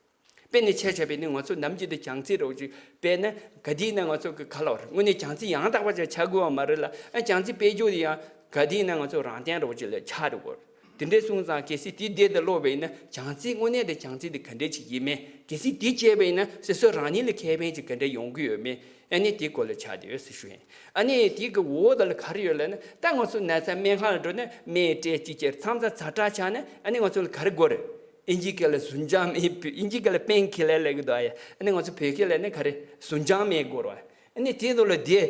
དཔེར་ན་ཆ་བཞག་པ་ཡིན་ན་ང་ཚོ་ནམ་རྒྱུན་དུ་བྱང་རྩལ་རོགས་ཅིག་དཔེར་ན་ག་དུས་ཡིན་ན་ང་ཚོ་གི་ག་ལབ་དགོས་རེད། དངོས་གནས་བྱང་རྩལ་ཡང་དག་པ་ཅིག་ཆགས་དགོས་པ་མ་རེད་ལ། ཨ་བྱང་རྩལ་སྤེལ་རྒྱུ་དེ་ཡང་ག་དུས་ཡིན་ན་ང་ཚོ་རང་བརྟེན་རོགས་ཅིག་ལ་ཆགས་འགྲོ་གི་རེད། དེ་འདྲ་སོང་ཙང་གལ་སྲིད་དེ་བདེ་དེ་ལོག་པ་ཡིན་ན་བྱང་རྩལ་དངོས་གནས་དེ་བྱང་རྩལ་དེ་ག་འདྲ་ཅིག་ཡིན་མིན། གལ་སྲིད་དེ་བྱས་པ་ཡིན་ན་སོ་སོ་རང་ཉིད་ལ་ཁེ་ཕན་ཅིག་ག་འདྲ་ཡོང་གི་ཡོད་མེད། ཨ་ནི་དེའི་སྐོར་ལ་ཆགས་བསྡད་ཡོད་ཟེར་ཞུ་ཡིན། ཨ་ནི་དེའི་གི་འོག་དེ་ལ་ག་རེ་ཡོད་ལབ་ན། ད་ང་ཚོ་ན་ཚ་སྨན་ཁང་ལ་འགྲོ་ན་སྨན་སྤྲད་ཅིག་བྱས་མཚམས་མཚམས་ཛ་དྲག་ཆགས་ན་ཨ་ནི་ང་ཚོ་ལ་ག་རེ་དགོས་རེད། ཨིན་ཇི་སྐད་ལ་ཟུར་འཇང་སྨན། ཨིན་ཇི་སྐད་ལ་པེན་ཁི་ལར་ལབ་ཀྱི་འདུག་ཨ་ཡ། ཨ་ནི་ང་ཚོ་བོད་སྐད་ལ་ནི་ག་རེ་ཟུར་འཇང་སྨན་དགོས་རེད་བ། ཨ་ནི་དེའི་ཐོག་ལ་དེ་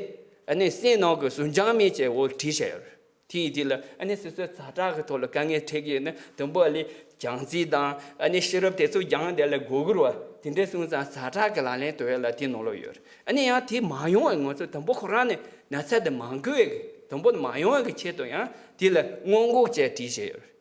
ཨ་ནི་སེམས་ནང་གི་ཟུར་འཇང་སྨན་བྱས་འོག་བྲིས་བཞག་ཡོད་རེད། དེ་ཡིན་དུས་ལ་ཨ་ནི་སོ་སོའི་ཛ་དྲག་གི་ཐོག་ལ་དཀའ་ངལ་འཕྲད་ཀྱི་ཡོད་ན་དང་པོ་ཨ་ལི་བྱང་རྩལ་དང་ཨ་ནི་ཤེས་རབ་དེ་ཚོ་སྦྱངས་དེ་ལ་དགོས་ཀྱི་རེད་བ། དེ་འདྲ་སོང་ཙང་ཛ་དྲག་གི་ལག་ལེན་བསྟར་ཡ་ལ་དེ་ནང་ལོགས་ཡོད་རེད། ཨ་ནི་ཡང་དེ་མ་ཡོང་བའི་ང་ཚོ་དང་པོ་ཁོ་རང་ནས་ན་ཚ་དེ་མ་འགོས་ཡ་གི་དང་པོ་མ་ཡོང་བ་གི་ཆེད་དུ་ཡང་དེ་ལ་སྔོན་འགོག་བྱས་བྲིས་བཞག་ཡོད་རེད།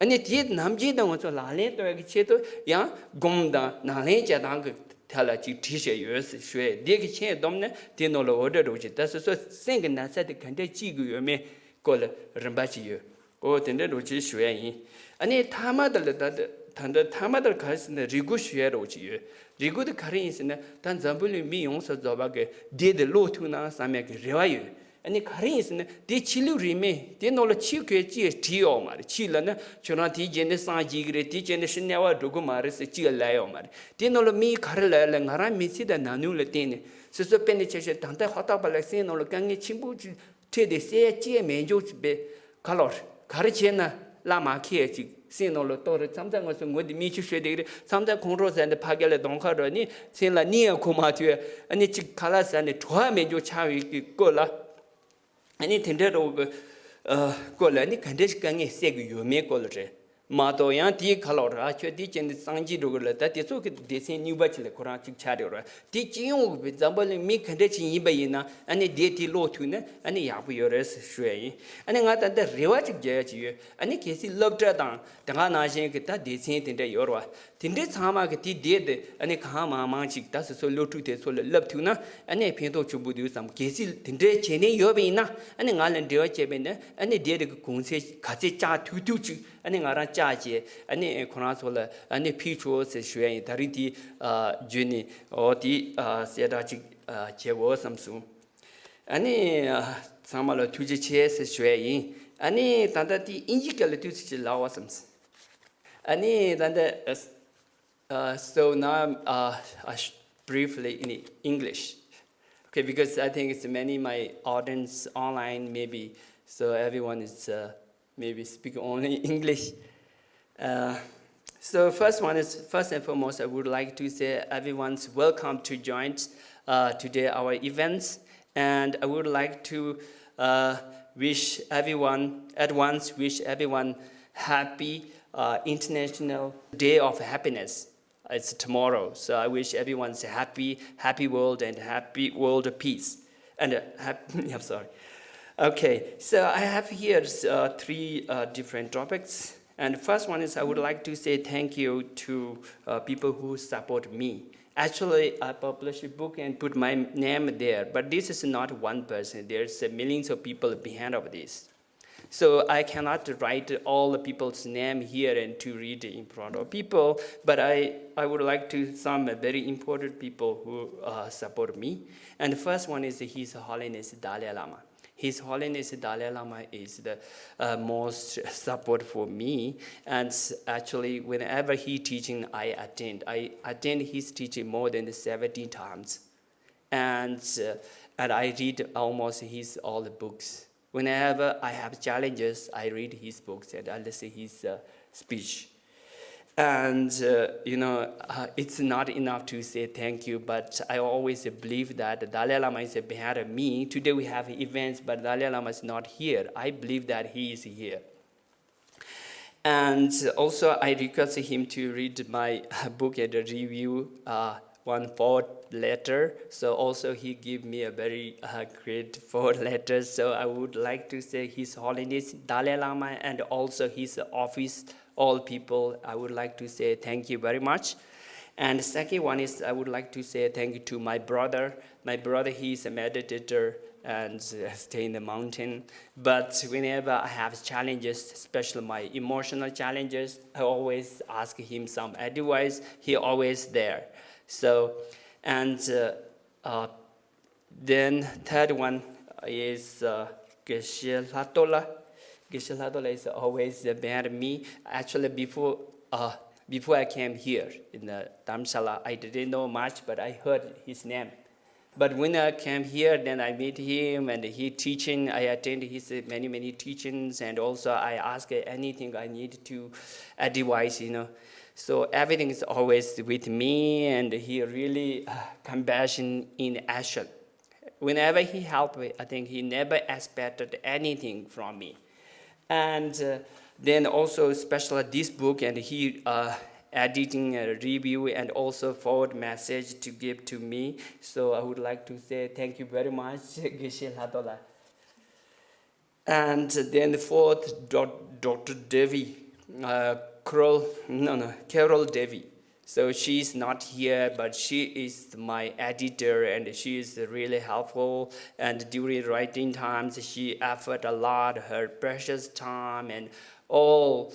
ཨ་ནི་དེ་ནམ་རྒྱུན་དུ་ང་ཚོ་ལག་ལེན་བསྟར་ཡ་གི་ཆེད་དུ་ཡང་སྒོམ་དང་ནང་ལེན་བྱེད་སྟངས་ཀྱི་ཐད་ལ་ཅིག་བྲིས་བཞག་ཡོད་ཟེར་ཞུ་ཡས། དེ་གི་མཆན་བསྡོམས་ནས་དེ་ནང་ལ་འོ་འདྲ་འདྲ་ཅིག་ད་སོ་སོ་སེམས་ཀྱི་ན་ཚ་དེ་ག་འདྲ་བཅོས་དགོས་ཡོད་མེད་སྐོར་ལ་རིམ་པ་ཅིག་ཡོད། ཨོ་དེ་འདྲ་འདྲ་ཅིག་ཞུ་ཡ་ཡིན། ཨ་ནི་མཐའ་མ་དེ་ལ་ད་ད་ ད་ལྟ་ཐ་མ་དེར་ག་རེ་ཟེར་ན་རེ་སྐུལ་ཞུ་ཡ་རོགས་ཅིག་ཡོད། རེ་སྐུལ་དེ་ག་རེ་ཡིན་ཟེར་ན། ད་འཛམ་བུ་གླིང་མི་ཡོངས་སུ་རྫོགས་པ་གི་བདེ་དེ་ཀློག་ཐུབ་ན་བསམ་ཡ་གི་རེ་བ་ཡོད། ཨ་ནི་ག་རེ་ཡིན་ཟེར་ན། དེ་ཆོས་ལུགས་རིས་མེད་དེ་ནང་ལ་ཆོས་གོས་ཅིག་བྲིས་ཡོད་མ་རེད། ཆོས་ལབ་ན་ཁྱོད་རང་དེ་བྱས་ནས་སངས་རྒྱས་ཀྱི་རེད། དེ་བྱས་ནས་ཕྱིར་དམྱལ་བ་འགྲོ་གི་མ་རེད་ཟེར་ཅིག་ལབ་ཡོད་མ་རེད། དེ་ནང་ལ་མིས་ག་རེ་ལབ་ལ། ང་རང་མི་ཚེ་དང་ན་ནིང་ལ་བརྟེན་ནས། སོ་སོ་དཔེ་ནས་ཆ་བཞག་ད་ལྟ་ཧོར་ཐོག་པ་ལ་སེམས་ནང་ལ་དཀའ་ངལ་ཆེན་པོ་ཅིག་འཕྲད་དེ་བསད་ཡ་ཅི་ཡང་མེད་འཇོག་ཅིག་པས་ག་ལོར་ག་རེ་བྱས་ན་བླ་མ་ཁེ་ཅིག་སེམས་ནང་ལ་གཏོར་རེ། མཚམས་མཚམས་ང་ཚོ་ངོ་དེ་མིག་ཆུ་ཤོར་བསྡད་ཀྱི་རེད། མཚམས་མཚམས་ཁོང་ཁྲོ་ཟ་ནས་ཕ་གི་ལ་གདོང་ཁ་རོ་ནི་སེམས་ལ་གནས་ཡང་ཁུག་མ་ཐུབ། ཨ་ནི་ཅིག་ཁ་ལག་ཟ་ནས་བྲོ་བ་མེད་འཇོག་ཆགས་ཡོད་ཀྱི་སྐོར་ལ། ཨ་ནི་དེ་འདྲ་རོགས་ཀྱི་སྐོར་ལ་ནི་ག་འདྲ་ཞིག་དཀའ་ངལ་སེལ་གྱི་ཡོད་མེད་སྐོར་ལ་རེད། མ་གཏོགས་ཡང་དེའི་ཁ་ལོག་ར་ཁྱོད་དེ་ཅན་དེ་སངས་རྒྱས་འགྲོ་གི་ལ། ད་དེ་ཚོ་གི་སྡེ་ཚན་གཉིས་པ་ཅིག་ལ་ཁོ་རང་ཅིག་ཆགས་རེད་ར། དེ་སྤྱི་ཡོངས་ཀྱི་འཛམ་བུ་གླིང་མི་ག་འདྲ་ཅིག་ཡིན་པ་ཡིན་ན། ཨ་ནི་སྡེ་དེ་ཀློག་ཐུབ་ན་ཨ་ནི་ཡག་པོ་ཡོད་རེད་ཟེར་ཞུ་ཡ་ཡིན། ཨ་ནི་ང་ད་ལྟ་རེ་བ་ཅིག་རྒྱག་ཡ་ཅིག་ཡོད། ཨ་ནི་གལ་སྲིད་སློབ་གྲྭ་དང་དེ་ག་ནང་བཞིན་གྱི་ད་སྡེ་ཚན་དེ་འདྲ་ཡོད་ར། དེ་འདྲའི་ཚང་མ་གི་དེ་བསྡད་དེ། ཨ་ནི་གང་མང་མང་ཅིག་ད་སོ་སོའི་སློབ་ཕྲུག་དེ་ཚོ་ལ་བསླབ་ཐུབ་ན་ཨ་ནི་ཕན་ཐོགས་ཆེན་པོ་འདུག་བསམ། གལ་སྲིད་དེ་འདྲའི་བྱེད་མཁན་ཡོད་པ་ཡིན་ན། ཨ་ནི་ང་ལ་འབྲེལ་བ་བྱས་པ་ཡིན་ན། ཨ་ནི་དེ་རིགས་ཀྱི་གུང་སེང་ག་ཚད་བཅག་ཐུབ་ཐུབ་ཅིག་ཨ་ནི་ང་རང་བཅག་བྱས། ཨ་ནི་ཁོ་རང་ཚོ་ལ་ཨ་ནི་ཕུལ་ཆོག་ཟེར་ཞུ་ཡ་ཡིན། ད་རིང་དེ་ཨ་བརྒྱུད་ནས་འོ་དེ་ཨ་གསལ་བསྒྲགས་ཅིག་ཨ་བྱེད་དགོས་བསམ་སོང་། ཨ་ནི་ཨ་ཚང་མ་ལ་ཐུགས་རྗེ་ཆེ་ཟེར་ཞུ་ཡ་ཡིན། ཨ་ནི་ད་ལྟ་དེ་དབྱིན་ཇི་སྐད་ལ་ཏོག་ཙམ་ཅིག་ལབ་པ་བསམ་སོང་། ཨ་ནི་ད་ལྟ་ཨ། Uh, so now uh, I sh- briefly in English, okay, because I think it's many my audience online maybe, so everyone is uh, maybe speak only English. Uh, so first one is, first and foremost, I would like to say everyone's welcome to join uh, today our events, and I would like to uh, wish everyone, at once wish everyone happy uh, International Day of Happiness. It's tomorrow. So I wish everyone's happy, happy world and happy world peace. And uh, hap- I'm sorry. Okay, so I have here uh, three uh, different topics. And the first one is I would like to say thank you to uh, people who support me. Actually, I published a book and put my name there, but this is not one person. There's uh, millions of people behind of this. So I cannot write all the people's name here and to read in front of people, but I, I would like to some very important people who uh, support me. And the first one is His Holiness Dalai Lama. His Holiness Dalai Lama is the uh, most support for me. And s- actually, whenever he teaching, I attend. I attend his teaching more than seventy times. And, uh, and I read almost his all the books. Whenever I have challenges, I read his books and I listen his uh, speech. And uh, you know, uh, it's not enough to say thank you, but I always believe that the Dalai Lama is behind me. Today we have events, but Dalai Lama is not here. I believe that he is here. And also, I requested him to read my book and review uh, one forward letter. So also, he gave me a very uh, great forward letter. So I would like to say His Holiness Dalai Lama and also his office, all people, I would like to say thank you very much. And the second one is I would like to say thank you to my brother. My brother, he is a meditator and uh, stay in the mountain. But whenever I have challenges, especially my emotional challenges, I always ask him some advice. He always there. So, and uh, uh, then third one is uh, Geshe Latola. Geshe Latola is always behind me. Actually, before uh, before I came here in the Dharamshala, I didn't know much, but I heard his name. But when I came here, then I meet him and he teaching. I attend his many many teachings, and also I ask anything I need to advise. You know, so everything is always with me, and he really uh, compassion in action. Whenever he helped me, I think he never expected anything from me. And uh, then also especially this book, and he uh, editing a review and also forward message to give to me. So I would like to say thank you very much, Geshe Latola. And then fourth, doc- Doctor Devi, uh, Carol, no, no, Carol Devi. So she is not here, but she is my editor, and she is really helpful. And during writing times, she offered a lot her precious time and all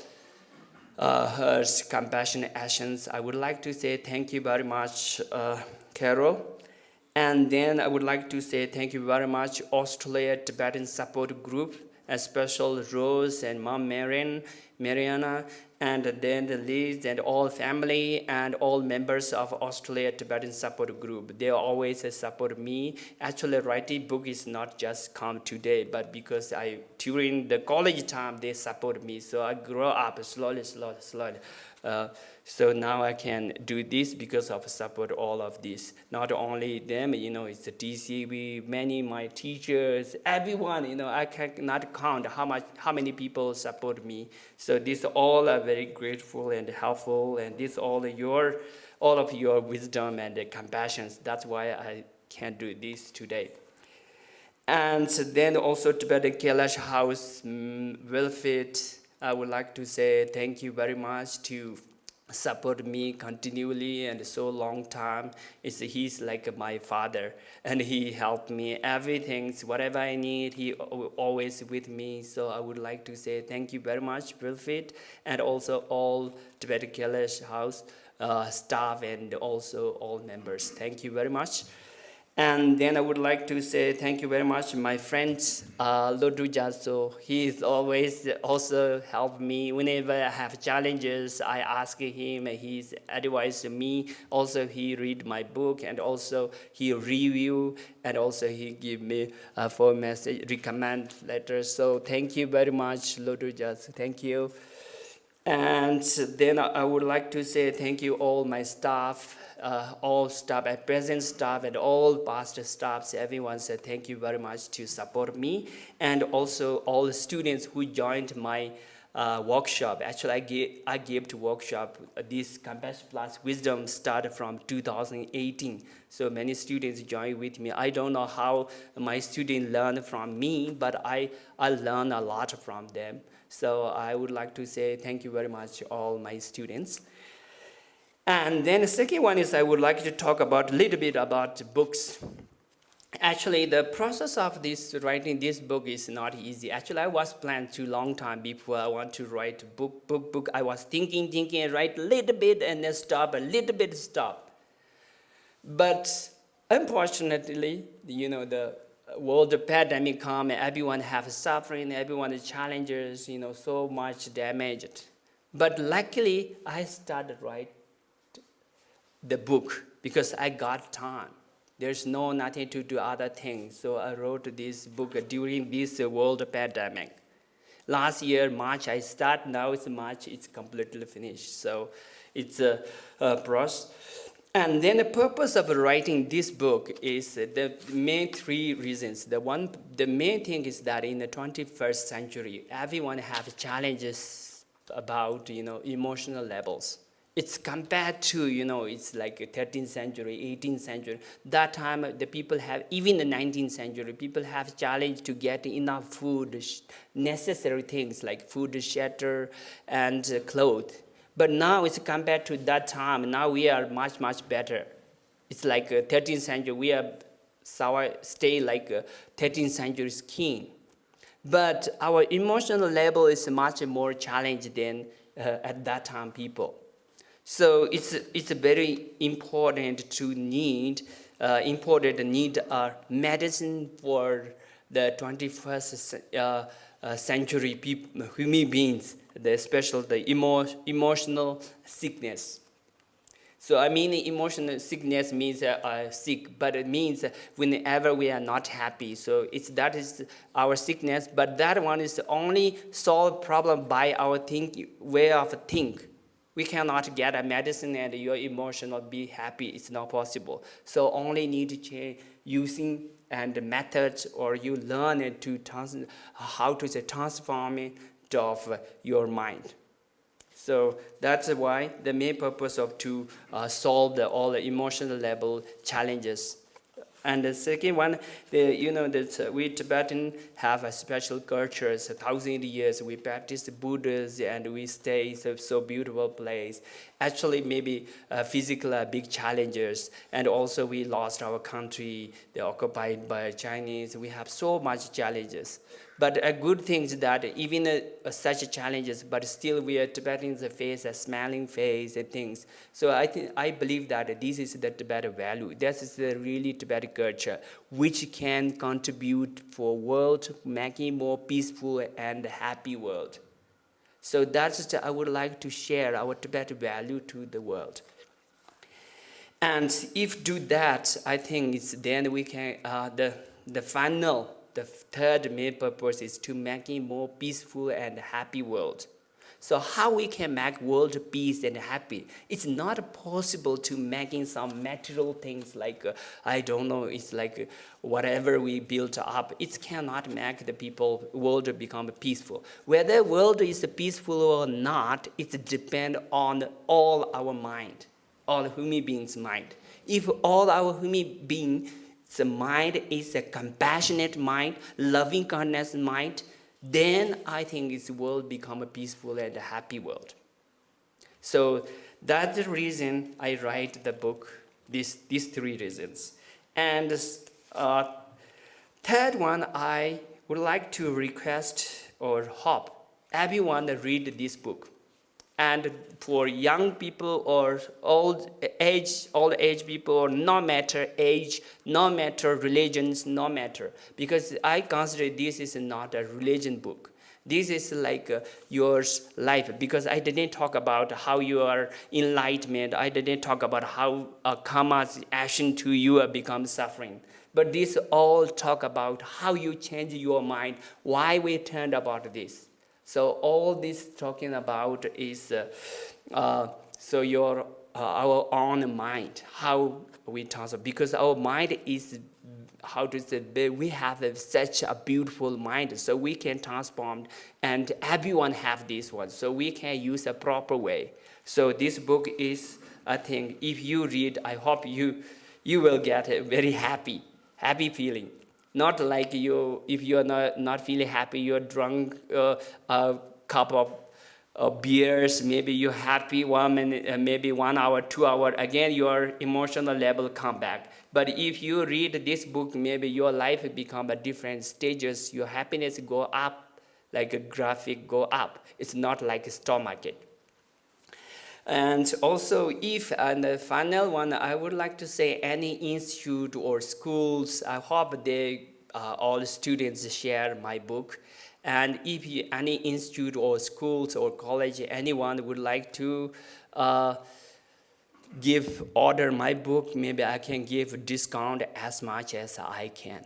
uh, her compassionate actions. I would like to say thank you very much, uh, Carol. And then I would like to say thank you very much, Australia Tibetan Support Group, a special Rose and Mom Marian, Mariana, and then the Liz and all family and all members of Australia Tibetan Support Group. They always support me. Actually, writing book is not just come today, but because I, during the college time, they support me. So I grow up slowly, slowly, slowly. Uh, so now I can do this because of support all of this. Not only them, you know, it's the T C V, many my teachers, everyone, you know, I cannot count how much, how many people support me. So these all are very grateful and helpful, and this all your, all of your wisdom and the compassions. That's why I can do this today. And then also Tibetan Kailash House, mm, Wilfred, I would like to say thank you very much to support me continually and so long time. It's, he's like my father, and he helped me everything, whatever I need, he al-, always with me. So I would like to say thank you very much, Wilfred, and also all Tibetan Kailash House, uh, staff and also all members. Thank you very much. And then I would like to say thank you very much, my friend, uh, Lodu Jaso. He is always also help me whenever I have challenges. I ask him, and he's advice to me. Also, he read my book, and also he review, and also he give me a phone message, recommend letters. So thank you very much, Lodu Jaso. Thank you. And then I would like to say thank you all my staff, uh, all staff, at present staff, and all past staffs. Everyone said thank you very much to support me, and also all the students who joined my, uh, workshop. Actually, I gave I gave to workshop, uh, this Compassion Plus Wisdom started from two thousand eighteen. So many students joined with me. I don't know how my students learned from me, but I I learned a lot from them. So I would like to say thank you very much to all my students. And then the second one is I would like to talk about a little bit about books. Actually, the process of this writing this book is not easy. Actually, I was planned too long time before I want to write book, book, book. I was thinking, thinking, write a little bit and then stop, a little bit stop. But unfortunately, you know, the world pandemic come and everyone have suffering, everyone challenges, you know, so much damaged. But luckily, I started write the book because I got time. There's no nothing to do other things. So I wrote this book during this world pandemic. Last year, March, I start. Now it's March. It's completely finished. So it's a, a process. And then the purpose of writing this book is the main three reasons. The one, the main thing is that in the twenty-first century, everyone have challenges about, you know, emotional levels. It's compared to, you know, it's like thirteenth century, eighteenth century. That time, the people have, even the nineteenth century, people have challenge to get enough food, sh-, necessary things like food, shelter, and, uh, clothes. But now it's compared to that time. Now we are much, much better. It's like, uh, thirteenth century. We are, so I stay like, uh, thirteenth century king. But our emotional level is much more challenged than, uh, at that time people. So it's, it's very important to need, uh, important need a medicine for the twenty-first ce-, uh, uh, century peop-, human beings, the, especially the emo-, emotional sickness. So I mean, emotional sickness means, uh, uh, sick, but it means whenever we are not happy. So it's, that is our sickness, but that one is only solve problem by our think, way of think. We cannot get a medicine and your emotional be happy. It's not possible. So only need to change using and methods, or you learn it to trans-, how to say, transform it of your mind. So that's why the main purpose of to, uh, solve the, all the emotional level challenges. And the second one, the, you know, that, uh, we Tibetan have a special cultures, a thousand years we practice Buddhas and we stay so, so beautiful place. Actually, maybe, uh, physical, uh, big challenges, and also we lost our country, they occupied by Chinese. We have so much challenges. But a good thing is that even uh, such challenges, but still we are Tibetans face a smiling face and things. So I think I believe that this is the Tibetan value. This is the really Tibetan culture, which can contribute for world making more peaceful and happy world. So that's just, I would like to share our Tibetan value to the world. And if do that, I think it's then we can uh, the the final, the third main purpose is to making more peaceful and happy world. So how we can make world peace and happy? It's not possible to making some material things like uh, I don't know. It's like uh, whatever we built up, it cannot make the people world become peaceful. Whether world is peaceful or not, it depend on all our mind, all human beings' mind. If all our human beings' mind is a compassionate mind, loving kindness mind, then I think this world become a peaceful and happy world. So that's the reason I write the book. This these three reasons, and uh, third one, I would like to request or hope everyone read this book, and for young people or old age, old age people, no matter age, no matter religions, no matter, because I consider this is not a religion book. This is like uh, your life, because I didn't talk about how you are enlightenment. I didn't talk about how uh, karma's action to you uh, become suffering. But this all talk about how you change your mind, why we turned about this. So all this talking about is uh, uh, so your uh, our own mind, how we transform, because our mind is, how to say, we have a, such a beautiful mind, so we can transform, and everyone have this one, so we can use a proper way. So this book is, I think, if you read, I hope you you will get a very happy, happy feeling. Not like you, if you are not, not feeling happy, you're drunk uh, a cup of uh, beers, maybe you're happy one minute, uh, maybe one hour, two hour, again your emotional level come back. But if you read this book, maybe your life become a different stages, your happiness go up, like a graphic go up. It's not like a stock market. And also, if, and the final one, I would like to say any institute or schools, I hope they uh, all students share my book. And if you, any institute or schools or college, anyone would like to uh, give order my book, maybe I can give discount as much as I can.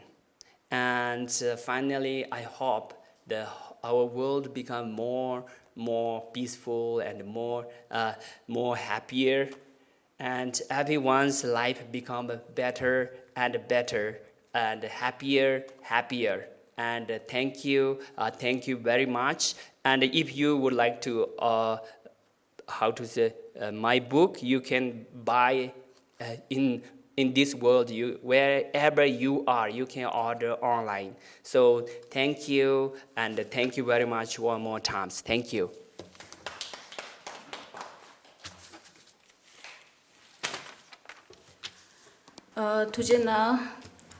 And uh, finally, I hope the our world become more more peaceful and more uh, more happier, and everyone's life become better and better and happier, happier. And uh, thank you, uh, thank you very much. And if you would like to uh, how to say uh, my book, you can buy uh, in in this world, you wherever you are, you can order online. So thank you, and thank you very much one more times. Thank you. ཨ། ཐུགས་རྗེ་གནང་།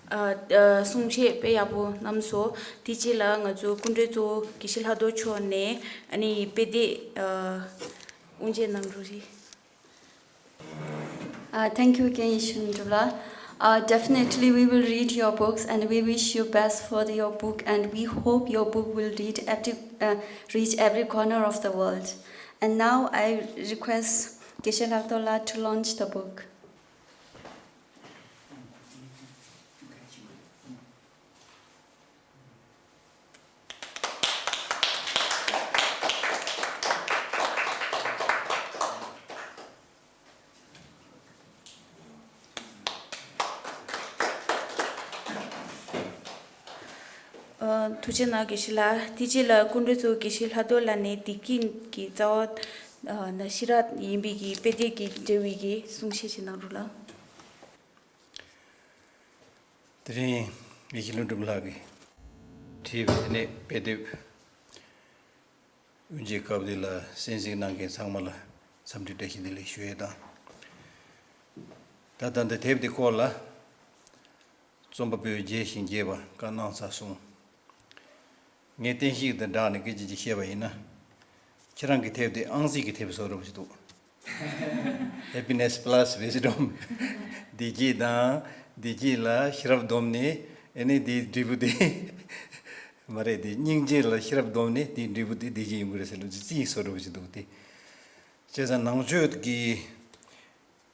ཨ། ཨ། གསུང་བཤད་དཔེ་ཡག་པོ་གནང་སོང་། དེ་རྗེས་ལ་ང་ཚོ་སྐུ་མགྲོན་གཙོ་བོ་དགེ་བཤེས་ལྷག་རྡོར་མཆོག་ནས་ཨ་ནི་དཔེ་དེབ་ཨ། དབུ་འབྱེད་གནང་རོགས་རེད། Uh, thank you again, Yeshun Dubla. Uh, definitely, we will read your books and we wish you best for the, your book, and we hope your book will read every, uh, reach every corner of the world. And now I request Geshe Lakdola to launch the book. ཨ། ཐུགས་རྗེ་གནང་དགེ་བཤེས་ལགས། དེ་རྗེས་ལ་སྐུ་མགྲོན་གཙོ་བོ་དགེ་བཤེས་ལྷག་རྡོར་ལགས་ནས་བདེ་སྐྱིད་ཀྱི་རྩ་བ་ཨ་ནི་ཤེས་རབ་ཡིན་པའི་གི་དཔེ་དེབ་ཀྱི་འབྲེལ་བའི་གི་གསུང་བཤད་ཅིག་གནང་རོགས་ལགས། དེ་རིང་ངེད་ཀྱི་ཀླུ་སྒྲུབ་ལགས་ཀྱིས་བྲིས་པའི་དེ་ནས་དཔེ་དེབ་དབུ་འབྱེད་སྐབས་འདི་ལ་གསན་གཟིགས་གནང་མཁན་ཚང་མ་ལ་འཚམས་འདྲི་བཀྲ་ཤིས་བདེ་ལེགས་ཞུ་ཡས་དང་། ད་ལྟ་འདི་དེབ་འདི་སྐོར་ལ་རྩོམ་པ་པོས་རྒྱས་ཤིང་རྒྱས་པ་བཀའ་གནང་ཚར་སོང་། ངས་བསྟན་བཤིག་དང་སྦྲགས་ནས་སྐད་ཆ་ཅིག་བཤད་པ་ཡིན་ན། ཁྱེད་རང་གི་དེབ་དེ་ཨང་རྩིས་ཀྱི་དེབ་བཟོ་འདྲ་པོ་ཞིག་འདུག Happiness Plus Wisdom། བདེ་སྐྱིད་དང་། བདེ་སྐྱིད་ལ་ཤེས་རབ་བསྡོམས་ནས་ཨེ་ནི་དེའི་འབྲས་བུ་དེ། མ་རེད་དེ། སྙིང་རྗེ་ལ་ཤེས་རབ་བསྡོམས་ནས་དེའི་འབྲས་བུ་དེ་བདེ་སྐྱིད་ཡོང་གི་རེད་ཟེར་ལབ་ཅིག་རྩིས་བཟོ་འདྲ་པོ་ཞིག་འདུག་སྟེ། བྱས་ཙང་ནང་ཆོས་ཀྱི་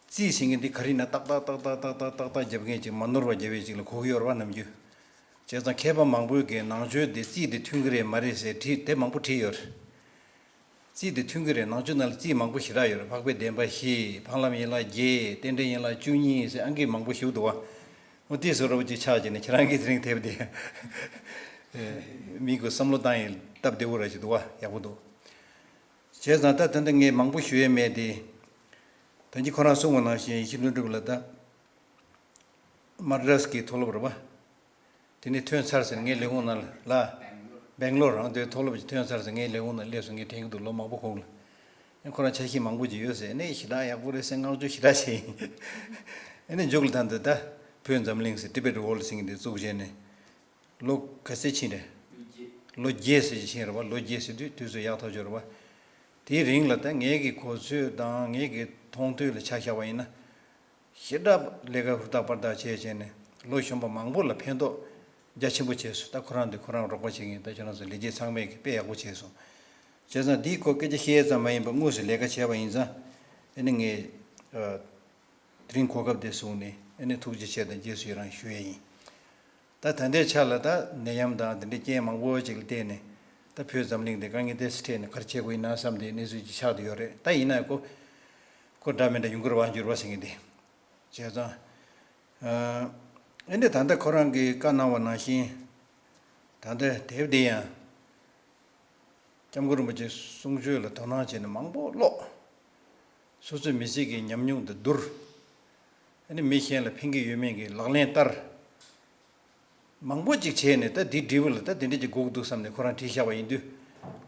རྩིས་ཟེར་མཁན་འདི་ག་རེ་ན་ཏག་ཏག་ཏག་ཏག་ཏག་ཏག་ཏག་ཏག་རྒྱབ་མཁན་ཅིག་མ་ནོར་བ་རྒྱབ་པའི་ཅིག་ལ་གོ་གི་ཡོད་རེད་པ། ནམ་རྒྱུན། བྱས་ཙང་མཁས་པ་མང་པོས་ཀྱིས་ནང་ཆོས་འདི་རྩིས་འདི་མཐུན་གྱི་རེད་མ་རེད་ཟེར་བྲིས་དེབ་མང་པོ་བྲིས་ཡོད་རེད། རྩིས་འདི་མཐུན་གྱི་རེད། ནང་ཆོས་ནང་ལ་རྩིས་མང་པོ་ཞེ་དྲག་ཡོད་རེད། འཕགས་པའི་བདེན་པ་བཞི། འཕགས་ལམ་ཡན་ལག་བརྒྱད། རྟེན་འབྲེལ་ཡན་ལག་བཅུ་གཉིས་ཟེར་ཨང་ཀི་མང་པོ་ཞིག་འདུག་པ། འོ་དེ་བཟོ་འདྲ་པོ་ཅིག་ཆགས་བྱས་ནས་ཁྱེད་རང་གིས་དེ་རིང་དེབ་འདི་མིག་གི་བསམ་བློ་བཏང་ཡིན་སྟབས་བདེ་པོ་ར་ཞིག་འདུག་པ། ཡག་པོ་འདུག་བྱས་ཙང་ད་ད་ལྟ་ངས་མང་པོ་ཞུ་ཡས་མེད་དེ། ད་གིན་ཁོ་རང་གསུངས་པ་ནང་བཞིན་ཡེ་ཤེས་ལྷུན་གྲུབ་ལགས་ད་མ་ཌ་རཱས་ཀྱི་མཐོ་སློབ་རེད་པ། དེ་ནས་ཐོན་ཚར་ཟིན་ངའི་ལས་ཁུངས་ནང་ལ། སྦེང་ལོར་རང་དེ་མཐོ་སློབ་ཀྱི་ཐོན་ཚར་ཟིན་ངའི་ལས་ཁུངས་ནང་སླེབས་སོང་། ངས་དྲན་གྱི་འདུག་ལོ་མང་པོ་གོང་ལ། ཨེ་ཁོ་རང་འཆར་གཞི་མང་པོ་ཅིག་ཡོད་ཟེར། ཨེ་ནས་ཞེ་དྲག་ཡག་པོ་རེད་ཟེར་བསྔགས་བརྗོད་ཞེ་དྲག་བྱས་ཡིན། ཨེ་ནས་མཇུག་ལ་ད་འདི་ད་བོད་འཛམ་གླིང་ཟེར་Tibet World ཟེར་མཁན་དེ་བཙུགས་བྱས་ནས། ལོ་ག་ཚོད་ཕྱིན་རེད། ལོ་བརྒྱད་ཟེར་གྱི་ཕྱིན་རེད་པ། ལོ་བརྒྱད་ཟེར་དུས་དུས་ཚོད་ཡག་ཐག་ཆོད་རེད་པ། དེའི་རིང་ལ་ད་ངའི་གི་གོ་ཚོད་དང་ངའི་གི་མཐོང་ཐོས་ལ་ཆ་བཞག་པ་ཡིན་ན། ཞེ་དྲག་ལས་ཀ་ཧུར་ཐག་པར་ཐག་བྱས་བྱས་ནས་ལོ་གཞོན་པ་མང་པོ་ལ་ཕན་ཐོགས་རྒྱ་ཆེན་པོ་བྱས་སོང་། ད་ཁོ་རང་འདི་ཁོ་རང་རོགས་པ་བྱེད་མཁན་ད་ཁྱེད་རང་ཚོ་ལས་བྱེད་ཚང་མས་ཀྱི་དཔེ་ཡག་པོ་བྱས་སོང་། བྱས་ཙང་འདིའི་སྐོར་སྐད་ཆ་བཤད་ཙམ་མ་ཡིན་པར་དངོས་སུ་ལས་ཀ་བྱས་པ་ཡིན་ཙང་། ཨེ་ནི་ངས་ཨ། དེ་རིང་གོ་སྐབས་དེ་བཟུང་ནས་ཨེ་ནི་ཐུགས་རྗེ་ཆེ་དང་རྗེས་སུ་ཡི་རང་ཞུ་ཡས་ཡིན། ད་ད་ལྟའི་ཆ་ལ་ད་ནད་ཡམས་དང་དེ་འདྲའི་རྐྱེན་མང་པོ་ཅིག་ལ་བརྟེན་ནས་ད་བོད་འཛམ་གླིང་འདི་དཀའ་ངལ་ཏོག་ཙམ་འཕྲད་ནས་ག་རེ་བྱེད་དགོས་ཡིན་ན་བསམ་དེ་གནས་ཚུལ་ཅིག་ཆགས་བསྡད་ཡོད་རེད། ད་ཡིན་ན་ཁོ་ཁོ་འདྲ་མི་འདྲ་ཡོང་གི་རེད་པ། འགྱུར་བ་ཟེར་མཁན་དེ། བྱས་ཙང་། ཨ་ནི་ད་ལྟ་ཁོ་རང་གིས་བཀའ་གནང་བ་ནང་བཞིན། ད་ལྟ་དེབ་འདི་ཡང་། སྐྱབས་མགོན་རིན་པོ་ཆེའི་གསུང་ཆོས་ལ་དོ་སྣང་བྱས་ནས་མང་པོ་ཀློག་སོ་སོའི་མི་ཚེ་གི་ཉམས་མྱོང་དེ་བསྡུར། ཨ་ནི་མི་གཞན་ལ་ཕན་གྱི་ཡོད་མེད་ཀྱི་ལག་ལེན་བསྟར། མང་པོ་ཅིག་བྱས་ནས་ད་འདི་འབྲས་བུ་ལ་ད་འདི་འདྲ་ཅིག་དགོས་འདུག་བསམ་ནས་ཁོ་རང་བྲིས་བཞག་པ་ཡིན་དུས།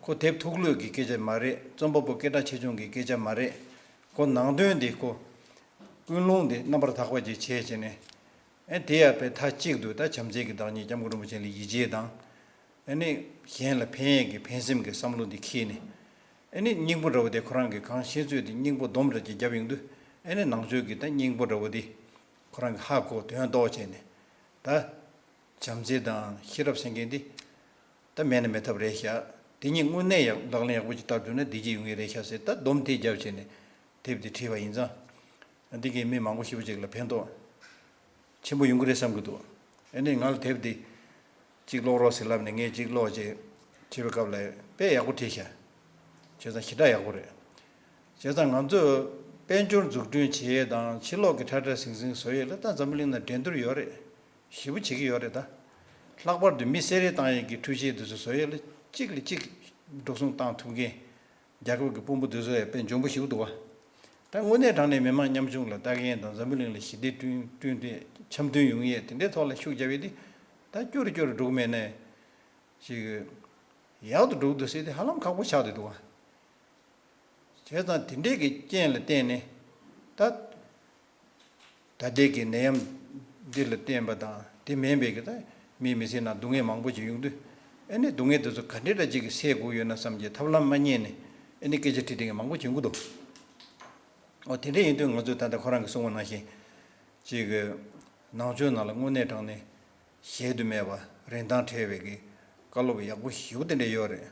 ཁོ་དེབ་ཐུགས་ལོས་ཀྱི་སྐད་ཆ་མ་རེད། རྩོམ་པ་པོ་སྐད་གྲགས་ཆེ་ཆུང་གི་སྐད་ཆ་མ་རེད། ཁོ་ནང་དོན་འདི་ཁོ་ཀུན་སློང་འདི་རྣམ་པར་དག་པ་ཅིག་བྱས་བྱས་ནས། ཨེ་དེ་ཡང་དཔེ་མཐའ་གཅིག་ཏུ་ད་བྱམས་བརྩེ་གི་བདག་ཉིད་སྐྱབས་མགོན་རིན་པོ་ཆེ་ལ་ཡིད་ཆེས་དང་། ཨེ་ནི་གཞན་ལ་ཕན་ཡས་ཀྱི་ཕན་སེམས་ཀྱི་བསམ་བློ་འདི་འཁྱེར་ནས། ཨེ་ནི་སྙིང་པོ་འདྲ་བོ་དེ་ཁོ་རང་གིས་གང་ཤེས་ཚོད་དེ་སྙིང་པོ་སྡོམ་འདྲ་ཅིག་བརྒྱབ་ཡོང་དུས། ཨེ་ནི་ནང་ཆོས་ཀྱི་ད་སྙིང་པོ་འདྲ་བོ་དེ་ཁོ་རང་གིས་ཧ་གོ་དོན་རྟོགས་བྱས་ནས། ད་བྱམས་བརྩེ་དང་ཤེས་རབ་ཟེར་མཁན་འདི་ད་མེད་ན་མེད་ཐབས་རེད་ཤག་དེ་གཉིས་དངོས་གནས་ཡག་ལག་ལེན་ཡག་པོ་ཅིག་བསྟར་ཐུབ་ན་བདེ་སྐྱིད་ཡོང་ངེས་རེད་ཤག་ཟེར་ད་སྡོམ་དེ་བརྒྱབ་བྱས་ནས་དེབ་དེ་བྲིས་པ་ཡིན་ཙང་། འདི་གིས་མི་མང་པོ་ཞེ་པོ་ཅིག་ལ་ཕན་ཐོགས་ཆེན་པོ་ཡོང་གི་རེད་བསམ་གྱི་འདུག་ཨ་ནི་ང་ལ་དེབ་འདི་གཅིག་ཀློག་རོགས་ཟེར་ལབ་ནས་ངས་གཅིག་ཀློག་བྱས། བྱེད་པའི་སྐབས་ལ་དཔེ་ཡག་པོ་བྲིས་ཤག་བྱས་ཙང་ཞེ་དྲག་ཡག་པོ་རེད། བྱས་ཙང་ང་ཚོས་དཔལ་འབྱོར་འཛུགས་སྐྲུན་བྱེད་ཡས་དང་ཕྱི་ལོགས་ཀྱི་ཁྲ་ཁྲ་ཟིང་ཟིང་བཟོ་ཡས་ལ་ད་འཛམ་བུ་གླིང་ན་འགྲན་བསྡུར་ཡོད་རེད། ཞེ་པོ་བྱེད་ཀྱི་ཡོད་རེད་ད། ལྷག་པར་དུ་མི་བསད་རེས་བཏང་ཡས་ཀྱི་འཕྲུལ་ཆས་དེ་ཚོ་བཟོ་ཡས་ལ་གཅིག་ལ་གཅིག་འགྲོ་སོང་བཏང་ཐུབ་མཁན། རྒྱལ་ཁབ་ཀྱི་དཔོན་པོ་དེ་ཚོ་ཡང་དཔེ་འཇོན་པོ་ཞིག་འདུག་བ། ད་དངོས་གནས་དྲང་གནས་མི་མང་ཉམ་ཆུང་ལ་ལྟ་མཁན་དང་འཛམ་བུ་གླིང་ལ་ཞི་བདེ་བསྐྲུན་བསྐྲུན་ཏེ་འཆམ་མཐུན་ཡོང་ཡས་དེ་འདྲའི་ཐོག་ལ་ཤུགས་རྒྱབ་ཡས་དེ་ད་སྐྱོ་རུ་སྐྱོ་རུ་འགྲོ་གི་མེད་ན། ཅིག་ཡག་ཏུ་འགྲོ་གི་འདུག་ཟེར་དེ་ཧ་ལམ་ཁག་པོ་ཆགས་བསྡད་འདུག་བ། བྱས་ཙང་དེ་འདྲས་ཀྱི་རྐྱེན་ལ་བརྟེན་ནས་ད། ད་ལྟའི་གི་ནད་ཡམས་འདི་ལ་བརྟེན་པ་དང་དེ་མིན་པའི་གི་ད་མིའི་མི་ཚེའི་ནང་སྡུག་བསྔལ་མང་པོ་ཅིག་ཡོང་དུས། ཨ་ནི་སྡུག་བསྔལ་དེ་ཚོ་ག་འདྲས་འདྲ་ཅིག་གིས་སེལ་དགོས་ཡོད་ན་བསམ་གྱི་ཐབས་ལམ་མ་རྙེད་ནས་ཨ་ནི་སྐད་ཆ་དྲིས་བསྡད་མཁན་མང་པོ་ཅིག་ཡོང་གི་འདུག་འོ་དེ་འདྲས་ཡིན་དུས་ང་ཚོས་ད་ལྟ་ཁོ་རང་གིས་གསུངས་པ་ནང་བཞིན་ཅིག་གི་ནང་ཆོས་ནང་ལ་དངོས་གནས་དྲང་གནས་གཞལ་དུ་མེད་པ་རིན་ཐང་བྲལ་བའི་གི་བཀའ་སློབ་ཡག་པོ་ཞེ་པོ་དེ་འདྲས་ཡོད་རེད།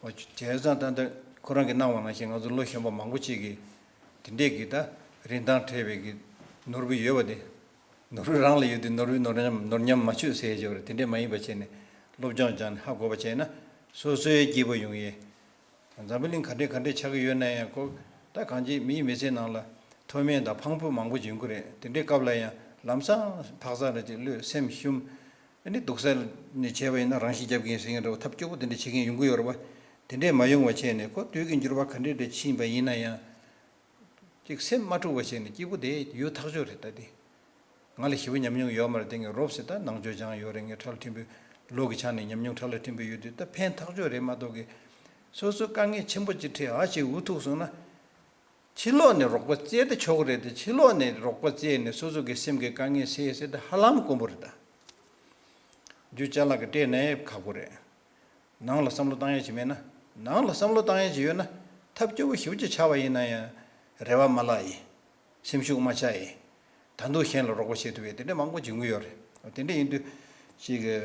འོ་བྱས་ཙང་ད་ལྟ་ཁོ་རང་གིས་གནང་བ་ནང་བཞིན་ང་ཚོ་ལོ་གཞོན་པ་མང་པོ་ཅིག་གིས་དེ་འདྲས་ཀྱི་ད་རིན་ཐང་བྲལ་བའི་གི་ནོར་བུ་ཡོད་པ་དེ། ནོར་བུ་རང་ལ་ཡོད་དུས་ནོར་བུའི་ནོར་ཉམས་ནོར་ཉམས་མ་ཆོད་ཟེར་ཡས་ཅིག་ཡོད་རེད། དེ་འདྲས་མ་ཡིན་པ་བྱས་ནས་སློབ་སྦྱོང་སྦྱངས་ནས་ཧ་གོ་བ་བྱས་ན་སོ་སོའི་སྐྱིད་པོ་ཡོང་ཡས། འཛམ་བུ་གླིང་ག་འདྲས་ག་འདྲས་ཆགས་ཀྱི་ཡོད་ན་ཡང་ཁོ་ད་གང་ཅི་མིའི་མི་ཚེ་ནང་ལ་མཐོ་དམན་དང་ཕངས་ཕུགས་མང་པོ་ཅིག་ཡོང་གི་རེད། དེ་འདྲའི་སྐབས་ལ་ཡང་ལམ་སང་འཕག་འཚག་རེ་ཅིག་གློད་སེམས་ཞུམ། ཨ་ནི་སྡུག་ས་ནས་བྱས་པ་ཡིན་ན་རང་ཤི་རྒྱབ་ཀྱི་ཡིན་ཟེར་མཁན་འདྲ་བོ་ཐབས་སྐྱོ་པོ་དེ་འདྲ་བྱེད་མཁན་ཡོང་གི་ཡོད་རེད་པ། དེ་འདྲས་མ་ཡོང་བ་བྱས་ནས་ཁོ་དུས་ཀྱི་འགྱུར་བ་ག་འདྲས་འདྲ་ཕྱིན་པ་ཡིན་ན་ཡང་། ཅིག་སེམས་མ་འཁྲུགས་པ་བྱས་ནས་སྐྱིད་པོ་དེ་ཡོད་ཐག་ཆོད་རེད་ད་དེ། ང་ལ་ཞེ་པོ་ཉམས་མྱོང་ཡོད་མ་རེད་དེ། ངས་རོབ་ཙམ་ད་ནང་ཆོས་སྦྱངས་ཡོད་རེད། ངས་ཁྲ་ལ་ཕྲན་བུ་ལོ་གི་ཆ་ནས་ཉམས་མྱོང་ཁྲ་ལ་ཕྲན་བུ་ཡོད་དུས་ད་ཕན་ཐག་ཆོད་རེད་མ་གཏོགས་གི། སོ་སོ་དཀའ་ངལ་ཆེན་པོ་ཅིག་འཕྲད་ཨ་ཅིག་འུ་ཐུག་སོང་ན། ཕྱི་ལོགས་ནས་རོགས་པ་བཙལ་ཏེ་ཆོག་གི་རེད་དེ། ཕྱི་ལོགས་ནས་རོགས་པ་བཙལ་ནས་སོ་སོ་གི་སེམས་ཀྱི་དཀའ་ངལ་སེལ་ཟེར་ཏེ་ཧ་ལམ་དཀོན་པོ་རེད་ད། རྒྱུ་ཅ་ལག་གི་སྤྲད་ན་ཡང་ཁག་པོ་རེད། ནང་ལ་བསམ་བློ་བཏང་ཡ་ཅིག་མེད་ན། ནང་ལ་བསམ་བློ་བཏང་ཡ་ཅིག་ཡོད་ན། ཐབས་སྐྱོ་པོ་ཞེ་པོ་ཅིག་ཆགས་པ་ཡིན་ན་ཡང་། རེ་བ་མ་བརླག་ཡིན། སེམས་ཤུགས་མ་ཆག་ཡིན། ད་དུང་གཞན་ལ་རོགས་པ་བྱེད་ཐུབ་ཡས་དེ་འདྲ་མང་པོ་བྱུང་གི་ཡོད་རེད། དེ་འདྲ་ཡིན་དུས། ཅིག་གི་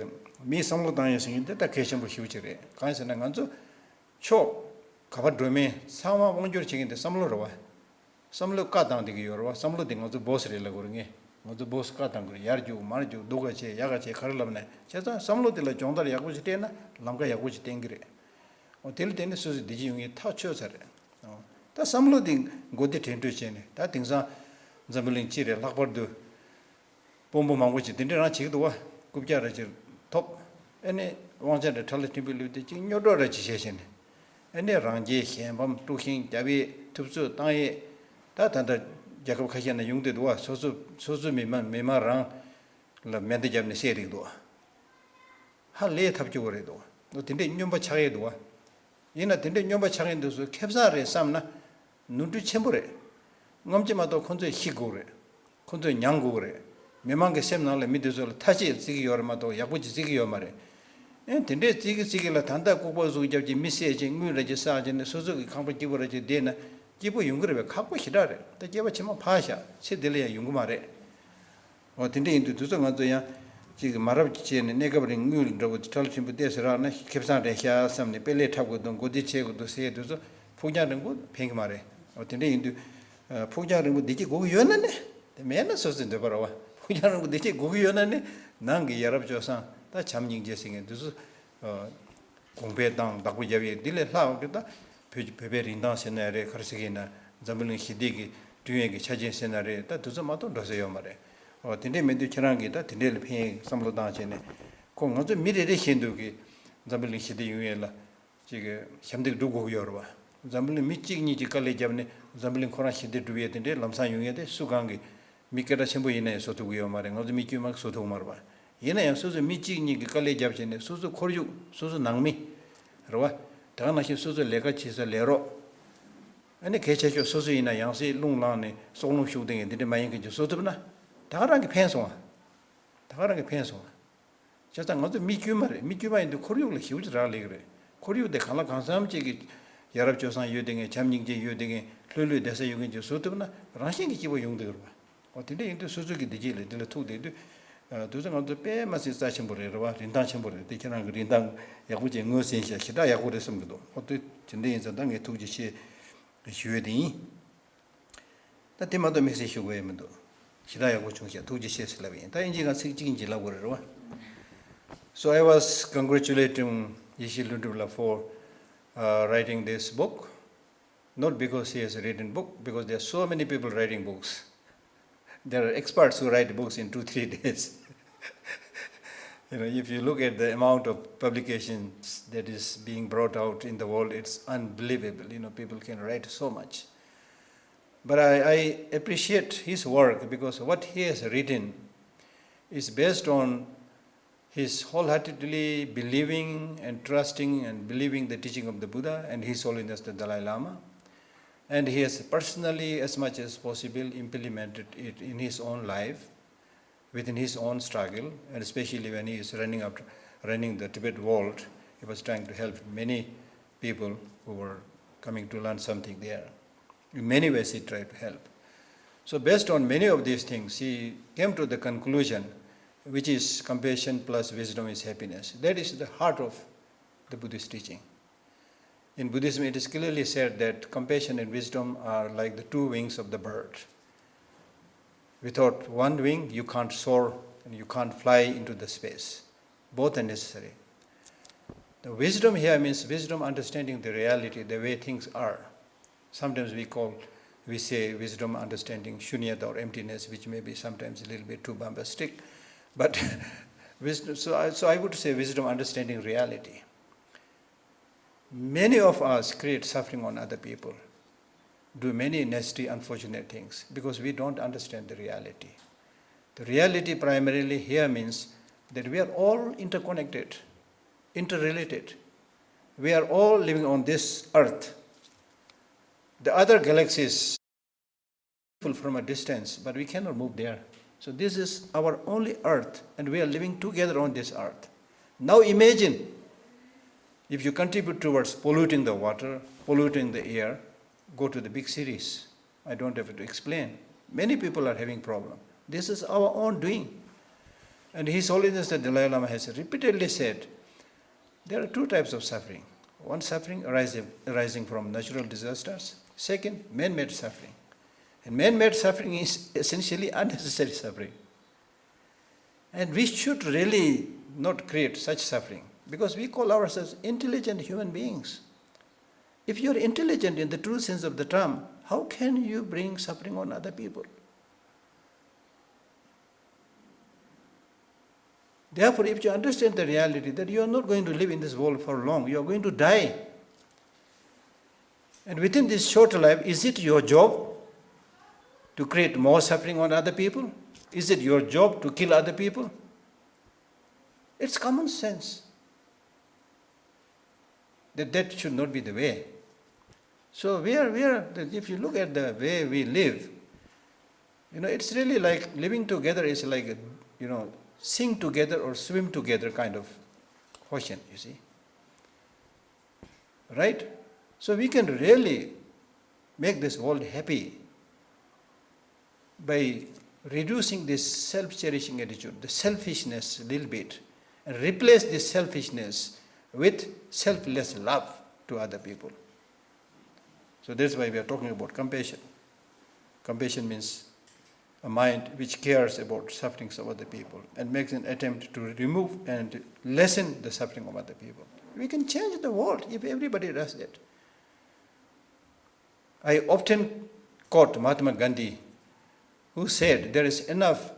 མིའི་བསམ་བློ་བཏང་ཡ་ཟེར་མཁན་དེ་ད་གལ་ཆེན་པོ་ཞེ་པོ་ཅིག་རེད། གང་ཡིན་ཟེར་ན་ང་ཚོ་ཕྱོགས་ག་པར་འགྲོ་མིན་ཚང་མ་དབང་སྒྱུར་བྱེད་མཁན་དེ་བསམ་བློ་རེད་བ། བསམ་བློས་བཀའ་བཏང་བསྡད་ཀྱི་ཡོད་རེད་བ། བསམ་བློ་དེ་ང་ཚོ་སྦོ་སི་རེད་ལབ་དགོས་རེད་ངས། ང་ཚོ་སྦོ་སི་བཀའ་བཏང་དགོས་རེད། ཡར་རྒྱུག་མར་རྒྱུག་སྡུག་ག་བྱེད་ཡག་ག་བྱེད་ག་རེ་ལབ་ནས་བྱས་ཙང་བསམ་བློ་དེ་ལ་སྦྱོང་བརྡར་ཡག་པོ་ཞིག་སྤྲད་ན་ལམ་ཁ་ཡག་པོ་ཞིག་བསྟན་གྱི་རེད། འོ་དེ་ལ་བརྟེན་ནས་སོ་སོའི་བདེ་སྐྱིད་ཡོང་ཡས་ཐག་ཆོད་ཚར་རེད། འོ་ད་བསམ་བློ་དེ་མགོ་བདེ་དྲན་འཕྲོད་བྱས་ནས་ད་དེང་སང་འཛམ་བུ་གླིང་སྤྱི་རེད་ལྷག་པར་དུ། དཔོན་པོ་མང་པོ་ཅིག་དེ་འདྲས་རང་བྱེད་ཀྱི་འདུག་བ། རྐུབ་བཀྱག་ར་ཅིག་ཐོབ། ཨ་ནི་དབང་ཆ་འདྲ་ཁྲ་ལ་ཐིམ་པའི་ལུས་དེ་ཅིག་སྨྱོ་སྒྲོག་ར་ཅིག་བྱས་བྱས་ནས། ཨ་ནི་རང་རྒྱལ་གཞན་ཕམ་དཀྲུག་ཤིང་རྒྱབ་ཡས་ཐུབ་ཚོད་བཏང་ཡས། ད་ད་ལྟ་རྒྱལ་ཁབ་ཁ་ཤས་ནང་ཡོང་བསྡད་འདུག་བ། སོ་སོ་སོ་སོའི་མི་མང་མི་མང་རང་ལ་མེ་མདའ་བརྒྱབ་ནས་བསད་བསྡད་ཀྱི་འདུག་བ། ཧ་ལས་ཐབས་སྐྱོ་བོ་རེད་འདུག་བ། དེ་འདྲས་སྨྱོན་པ་ཆགས་ཡས་འདུག་བ། ཡིན་ན་དེ་འདྲའི་སྨྱོན་པ་ཆགས་མཁན་དེ་ཚོ་ཁེ་བཟང་རེད་བསམ་ན། ནོར་འཁྲུལ་ཆེན་པོ་རེད། སྔོན་ཆད་མ་གཏོགས་ཁོ་ཚོས་ཤི་དགོས་རེད། ཁོ་ཚོས་མྱང་དགོས་རེད། མི་མང་གི་སེམས་ནང་ལ་མི་དེ་ཚོ་ལ་ཐ་ཆད་བརྩི་གི་ཡོད་རེད་མ་གཏོགས་ཡག་པོ་ཅིག་བརྩི་གི་ཡོད་མ་རེད། ཨེ་དེ་འདྲས་བརྩི་གི་བརྩི་གི་ལ་ད་ལྟ་ལྐུགས་པ་ཟུག་རྒྱབ་ཀྱི་མི་བསད་ཅིང་དངུལ་ར་ཅིག་བསགས་ཅིང་ནས་སོ་སོ་གི་ཁང་པ་སྐྱིད་པོ་ར་ཅིག་བསྡད་ན་སྐྱིད་པོ་ཡོང་གི་རེད་པས། ཁག་པོ་ཞེ་དྲག་རེད། ད་སྐྱེ་བ་ཕྱི་མ་ཕར་བཞག་ཚེ་འདི་ལ་ཡང་ཡོང་གི་མ་རེད། འོ་དེ་འདྲ་ཡིན་དུས་དུས་ཚོད་ང་ཚོ་ཡང་ཅིག་མ་རབས་ཀྱི་བྱས་ནས་གནས་སྐབས་རིང་དངུལ་འདྲ་བོ་ཁྲལ་ཆེན་པོ་ཏོག་ཙམ་རག་ན་ཁེ་བཟང་རེད་ཤག་བསམ་ནས་དཔེ་ལས་འཁྲབ་དགོས་འདུག་མགོ་བདེ་བྱེད་དགོས་འདུག་ཟེར་དུས་ཚོད་ཕུགས་རྒྱང་རིང་པོ་ཕན་གྱི་མ་རེད། འོ་དེ་འདྲ་ཡིན་དུས་ཕུགས་རྒྱང་རིང་པོ་བདེ་སྐྱིད་དགོས་ཀྱི་ཡོད་ན་ནི་དེ་མེད་ན་སོ་སོའི་འདོད་པ་རེད་བ། ཕུགས་རྒྱང་རིང་པོ་བདེ་སྐྱིད་དགོས་ཀྱི་ཡོད་ན་ནི་ནང་གི་ཡ་རབས་སྤྱོད་བཟང་ད་བྱམས་སྙིང་རྗེ་ཟེར་མཁན་དུས་ཚོད། གོང་འཕེལ་དང་བདག་པོ་རྒྱབ་ཡས་འདི་ལས་ལྷག་གི་ད་བོད་བོད་པའི་རིན་ཐང་ཟེར་ན་རེད། ག་རེ་ཟེར་གི་ཡིན་ན་འཛམ་བུ་གླིང་ཞི་བདེ་གི་བསྐྲུན་ཡས་ཀྱི་ཆ་རྐྱེན་ཟེར་ན་རེད། ད་དེ་ཚོ་མ་གཏོགས་འགྲོ་ས་ཡོད་མ་རེད། འོ་དེ་འདྲས་མེད་དུས་ཁྱེད་རང་གིས་ད་དེ་འདྲས་ལ་ཕན་ཡས་བསམ་བློ་བཏང་བྱས་ནས་ཁོ་ང་ཚོ་མི་རེ་རེ་བཞིན་དུ་གི་འཛམ་བུ་གླིང་ཞི་བདེ་ཡོང་ཡས་ལ་ཅིག་གི་ཞབས་འདེགས་སྒྲུབ་དགོས་ཀྱི་ཡོད་རེད་བ། འཛམ་བུ་གླིང་མི་གཅིག་གཉིས་ཀྱིས་དཀའ་ལས་བརྒྱབ་ནས་འཛམ་བུ་གླིང་ཁོ་རང་ཞི་བདེ་སྒྲུབ་ཡས་དེ་འདྲས་ལམ་སང་ཡོང་ཡས་དེ་སུ་གང་གི་མི་སྐད་གྲགས་ཆེན་པོ་ཡིན་ན་ཡང་བཟོ་ཐུབ་ཀྱི་ཡོད་མ་རེད། ང་ཚོ་མི་དཀྱུས་མ་གིས་བཟོ་ཐུབ་ཀྱི་མ་རེད་པ། ཡིན་ན་ཡང་སོ་སོའི་མི་གཅིག་གཉིས་ཀྱིས་དཀའ་ལས་བརྒྱབ་བྱས་ནས་སོ་སོའི་ཁོར་ཡུག་སོ་སོའི་ནང་མི་རེད་བ། དེ་ག་ནང་བཞིན་སོ་སོའི་ལས་ཀ་བྱེད་ས་ལས་རོགས། ཨ་ནི་གལ་ཆེ་ཤོས་སོ་སོ་ཡིན་ན་ཡང་སྲིད་རླུང་ལངས་ནས་སྲོག་རླུང་ཤུགས་ལྡན་གྱི་འདི་འདྲ་མ་ཡིན་མཁན་ཅིག་བཟོ་ཐུབ་ན་ད་ག་རང་གིས་ཕན་སོང་བ། ད་ག་རང་གིས་ཕན་སོང་བ། བྱས་ཙང་ང་ཚོ་མི་དཀྱུས་མ་རེད། མི་དཀྱུས་མ་ཡིན་དུས་ཁོར་ཡུག་ལ་ཞེ་པོ་ཅིག་རག་ལས་ཀྱི་རེད། ཁོར་ཡུག་དེ་གང་ལ་གང་འཚམ་ཅིག་གི་ཡ་རབས་སྤྱོད་བཟང་ཡོད་བསྡད་མཁན་བྱམས་སྙིང་རྗེ་ཡོད་བསྡད་མཁན་ལྷོད་ལྷོད་བསྡད་ས་ཡོད་མཁན་ཅིག་བཟོ་ཐུབ་ན་རང་བཞིན་གྱིས་སྐྱིད་པོ་ཡོང་བསྡད་ཀྱི་རེད་པ། འོ་དེ་འདྲ་ཡིན་དུས་སོ་སོ་གི་བདེ་སྐྱིད་ལ་འདི་ལ་ཐུག་བསྡད་དུས། དུས་ཚོད་ང་ཚོ་དཔེ་མ་སྲིད་རྩ་ཆེན་པོ་རེད་རེད་བ། རིན་ཐང་ཆེན་པོ་རེད། དེ་ཁྱེད་རང་གི་རིན་ཐང་ཡག་པོ་བྱས་ངོས་ཟིན་ཤག་ཞེ་དྲག་ཡག་པོ་རེད་བསམ་གྱི་འདུག་འོ་དེ་དེ་འདྲ་ཡིན་ཙང་ད་ངས་ཐུགས་རྗེ་ཆེ་ཞུ་ཡས་དེ་ཡིན། ད་དེ་མ་གཏོགས་དམིགས་བསལ་ཞུ་དགོས་ཡས་མི་འདུག་ཞེ་དྲག་ཡག་པོ་བྱུང་ཤག་ཐུགས་རྗེ་ཆེ་ཟེར་ལབ་ཡིན། ད་དབྱིན་ཇིའི་སྒང་ཚིག་གཅིག་གཉིས་ཅིག་ལབ་དགོས་རེད་རེད་བ། So I was congratulating Yishi Lundribla for uh, writing this book. Not because he has written book, because there are so many people writing books. There are experts who write books in two, three days. You know, if you look at the amount of publications that is being brought out in the world, it's unbelievable. You know, people can write so much. But I, I appreciate his work because what he has written is based on his wholeheartedly believing and trusting and believing the teaching of the Buddha and His Holiness the Dalai Lama. And he has personally, as much as possible, implemented it in his own life, within his own struggle, and especially when he is running up, running the Tibet Vault, he was trying to help many people who were coming to learn something there. In many ways, he tried to help. So, based on many of these things, he came to the conclusion, which is compassion plus wisdom is happiness. That is the heart of the Buddhist teaching. In Buddhism, it is clearly said that compassion and wisdom are like the two wings of the bird. Without one wing, you can't soar and you can't fly into the space. Both are necessary. The wisdom here means wisdom understanding the reality, the way things are. Sometimes we call, we say wisdom understanding shunyata or emptiness, which may be sometimes a little bit too bombastic. But wisdom, so I, so I would say wisdom understanding reality. Many of us create suffering on other people, do many nasty, unfortunate things because we don't understand the reality. The reality primarily here means that we are all interconnected, interrelated. We are all living on this earth. The other galaxies from a distance, but we cannot move there. So this is our only earth, and we are living together on this earth. Now imagine If you contribute towards polluting the water, polluting the air, go to the big cities. I don't have to explain. Many people are having problem. This is our own doing. And His Holiness the Dalai Lama has repeatedly said, there are two types of suffering. One suffering arising, arising from natural disasters. Second, man-made suffering. And man-made suffering is essentially unnecessary suffering. And we should really not create such suffering because we call ourselves intelligent human beings. If you are intelligent in the true sense of the term, how can you bring suffering on other people? Therefore, if you understand the reality that you are not going to live in this world for long, you are going to die. And within this short life, is it your job to create more suffering on other people? Is it your job to kill other people? It's common sense that that should not be the way. So we are, we are, if you look at the way we live, you know, it's really like living together is like, you know, sing together or swim together kind of question, you see. Right? So we can really make this world happy by reducing this self-cherishing attitude, the selfishness a little bit, and replace this selfishness with selfless love to other people. So that's why we are talking about compassion. Compassion means a mind which cares about sufferings of other people and makes an attempt to remove and lessen the suffering of other people. We can change the world if everybody does that. I often quote Mahatma Gandhi, who said, there is enough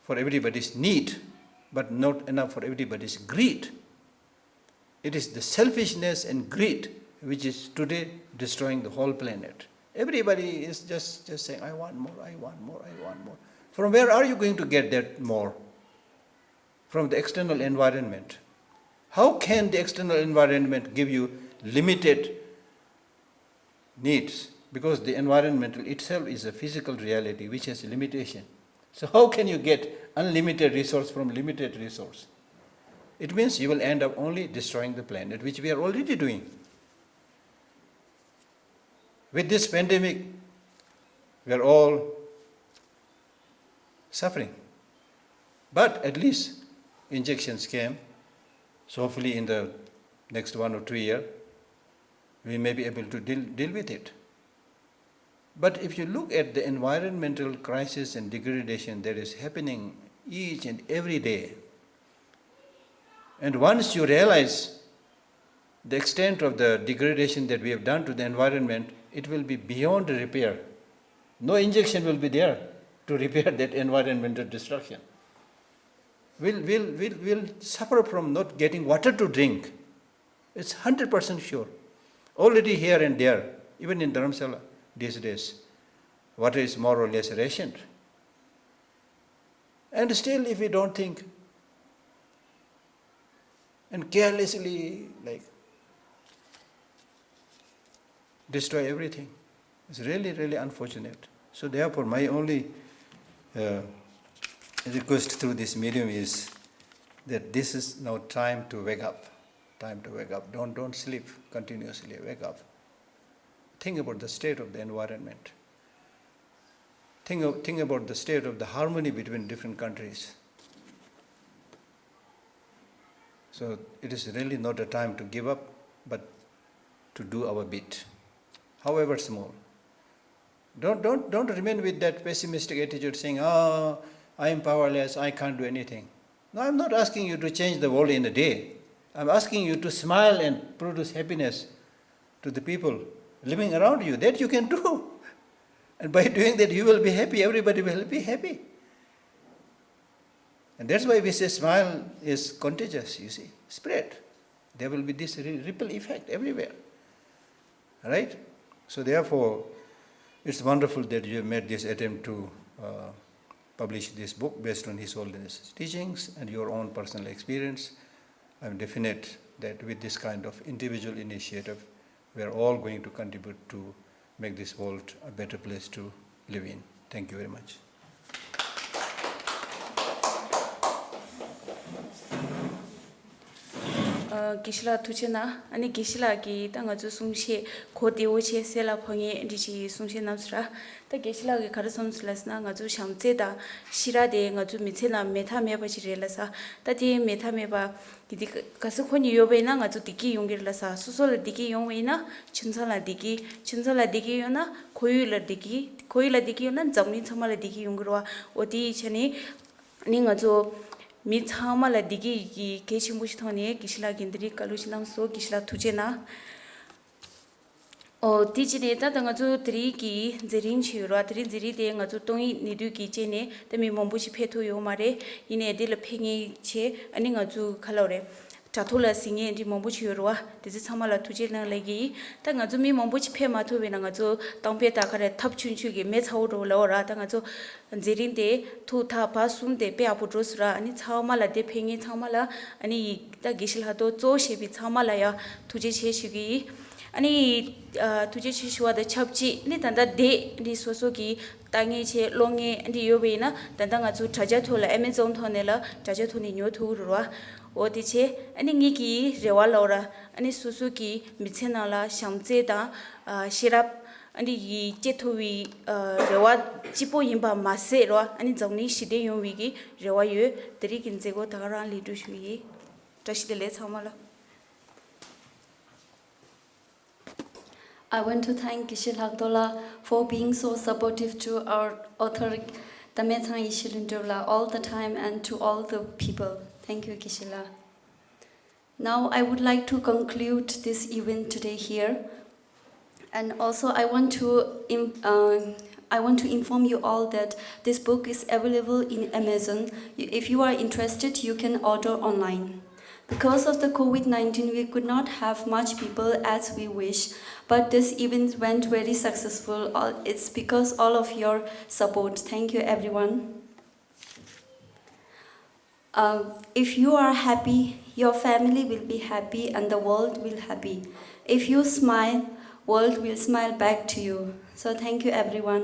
for everybody's need, but not enough for everybody's greed. It is the selfishness and greed which is today destroying the whole planet. Everybody is just, just saying, I want more, I want more, I want more. From where are you going to get that more? From the external environment. How can the external environment give you limited needs? Because the environmental itself is a physical reality which has limitation. So how can you get unlimited resource from limited resource? It means you will end up only destroying the planet, which we are already doing. With this pandemic, we are all suffering. But at least injections came. So hopefully in the next one or two year, we may be able to deal, deal with it. But if you look at the environmental crisis and degradation that is happening each and every day, and once you realize the extent of the degradation that we have done to the environment, it will be beyond repair. No injection will be there to repair that environmental destruction. We'll, we'll, we'll, we'll suffer from not getting water to drink. It's hundred percent sure. Already here and there, even in Dharamsala these days, water is more or less rationed. And still, if we don't think and carelessly, like, destroy everything, it's really, really unfortunate. So therefore, my only, uh, request through this medium is that this is now time to wake up. Time to wake up. Don't, don't sleep continuously. Wake up. Think about the state of the environment. Think of, think about the state of the harmony between different countries. So it is really not a time to give up, but to do our bit, however small. Don't, don't, don't remain with that pessimistic attitude saying, "Oh, I am powerless, I can't do anything." No, I'm not asking you to change the world in a day. I'm asking you to smile and produce happiness to the people living around you. That you can do. And by doing that, you will be happy, everybody will be happy. And that's why we say smile is contagious, you see, spread. There will be this ri-, ripple effect everywhere. Right? So therefore, it's wonderful that you have made this attempt to, uh, publish this book based on His Holiness's teachings and your own personal experience. I'm definite that with this kind of individual initiative, we are all going to contribute to make this world a better place to live in. Thank you very much. དགེ་བཤེས་ལགས་ཐུགས་རྗེ་གནང་། ཨ་ནི་དགེ་བཤེས་ལགས་ཀྱིས་ད་ང་ཚོའི་གསུང་བཤད་གོ་བདེ་བོ་བྱས་གསལ་ལ་ཕབ་མཁན་འདི་ཞིག་གསུང་བཤད་གནང་སོང་ར། ད་དགེ་བཤེས་ལགས་ཀྱིས་ག་རེ་གསུངས་སོང་ལབ་ཟེར་ན། ང་ཚོ་བྱམས་བརྩེ་དང་ཤེས་རབ་དེ་ང་ཚོའི་མི་ཚེ་ནང་མེད་ཐབས་མེད་པ་ཞིག་རེད་ལབ་ས། ད་དེ་མེད་ཐབས་མེད་པ་དེ་དེ་ག་ས་ཁོ་གཉིས་ཡོད་པ་ཡིན་ན་ང་ཚོ་བདེ་སྐྱིད་ཡོང་གི་རེད་ལབ་ས། སོ་སོ་ལ་བདེ་སྐྱིད་ཡོང་བ་ཡིན་ན་ཁྱིམ་ཚང་ལ་བདེ་སྐྱིད། ཁྱིམ་ཚང་ལ་བདེ་སྐྱིད་ཡོང་ན་ཁོར་ཡུག་ལ་བདེ་སྐྱིད། ཁོར་ཡུག་ལ་བདེ་སྐྱིད་ཡོང་ན་འཛམ་གླིང་ཚང་མ་ལ་བདེ་སྐྱིད་ཡོང་གི་རེད་བ། འོ་དེ་ཡི་ཆ་ནས་ནི་ང་ཚོ་མི་ཚང་མ་ལ་བདེ་སྐྱིད་ཀྱི་གལ་ཆེན་པོ་ཞིག་མཐོང་ནས་དགེ་བཤེས་ལགས་ཀྱིས་འདི་རིགས་བཀའ་སློབ་ཞིག་གནང་སོང་། དགེ་བཤེས་ལགས་ཐུགས་རྗེ་གནང་། ཨོ་དེ་ཅི་ནས་ད་ལྟ་ང་ཚོ་དེ་རིང་གི་མཛད་རིམ་ཞིག་ཡོད་ར། དེ་རིང་མཛད་རིམ་དེ་ང་ཚོ་ཏོག་དབྱིབས་ནད་དུག་གི་རྐྱེན་ནས་ད་མི་མང་པོ་ཞིག་ཕེབས་ཐུབ་ཡོད་མ་རེད། ཡིན་ནའི་འདི་ལ་ཕེབས་མཁན་བྱས། ཨ་ནི་ང་ཚོ་ག་ལབ་རེད། དྲ་ཐོག་ལ་གཟིགས་མཁན་འདི་མང་པོ་ཞིག་ཡོད་རེད་བ། དེ་ཚོ་ཚང་མ་ལ་ཐུགས་རྗེ་གནང་ལབ་ཀྱི་ཡིན། ད་ང་ཚོ་མི་མང་པོ་ཞིག་ཕེབས་མ་ཐུབ་པས་ན་ང་ཚོ་གཏམ་དཔེ་ད་ག་རེ་ཐབ་ཆུང་ཆུང་གི་མེ་ཚ་བོ་འདྲ་བོ་ལབ་ར། ད་ང་ཚོ་མཛད་རིམ་དེ་ཐུགས་ཐག་བར་གསུམ་དེ་དཔེ་ཡག་པོ་འགྲོ་སོང་ར། ཨ་ནི་ཚང་མ་ལ་དེ་ཕེབས་མཁན་ཚང་མ་ལ་ཨ་ནི་ཡི་ད་དགེ་བཤེས་ལྷག་ཏུ་གཙོ་བོ་བྱས་པའི་ཚང་མ་ལ་ཡང་ཐུགས་རྗེ་ཆེ་ཞུ་གི་ཡིན། ཨ་ནི་ཨ་ཐུགས་རྗེ་ཆེ་ཞུ་བ་དང་ཆབས་ཅིག་ནི་ད་ལྟ་དེ་འདི་སོ་སོ་གི་ལྟ་མཁན་བྱས་ཀློག་མཁན་འདི་ཡོད་པ་ཡིན་ན་ད་ལྟ་ང་ཚོ་དྲ་རྒྱ་ཐོག་ལ་ཨེ་མེ་ཛོན་ཐོག་ནས་ལ་དྲ་རྒྱ་ཐོག་ནས་ཉོ་ཐུབ་ཀྱི་རེད་བ། འོ་དེ་བྱས་ཨ་ནི་ངེད་ཀྱི་རེ་བ་ལབ་ར། ཨ་ནི་སོ་སོ་གི་མི་ཚེ་ནང་ལ་བྱམས་བརྩེ་དང་ཨ་ཤེས་རབ་ཨ་ནི་ཡི་སྐྱེ་ཐུབ་པའི་ཨ་རེ་བ་གཅིག་པོ་ཡིན་པ་མ་ཟད་ར། ཨ་ནི་འཛམ་གླིང་ཞི་བདེ་ཡོང་བའི་གི་རེ་བ་ཡོད། དེ་རིང་གི་མཛད་སྒོ་ད་ག་རང་ལེགས་གྲུབ་ཞུ་ཡིན། བཀྲ་ཤིས་བདེ་ལེགས་ཚང་མ་ལ། I want to thank Geshe Lhaktola for being so supportive to our author Tametsang Yeshe Lhuntrupla all the time and to all the people. Thank you, Geshe La. Now, I would like to conclude this event today here. And also, I want to im- uh, I want to inform you all that this book is available in Amazon. If you are interested, you can order online. Because of the COVID nineteen, we could not have much people as we wish, but this event went very successful. All- It's because all of your support. Thank you, everyone. Uh, if you are happy, your family will be happy and the world will happy. If you smile, world will smile back to you. So thank you, everyone.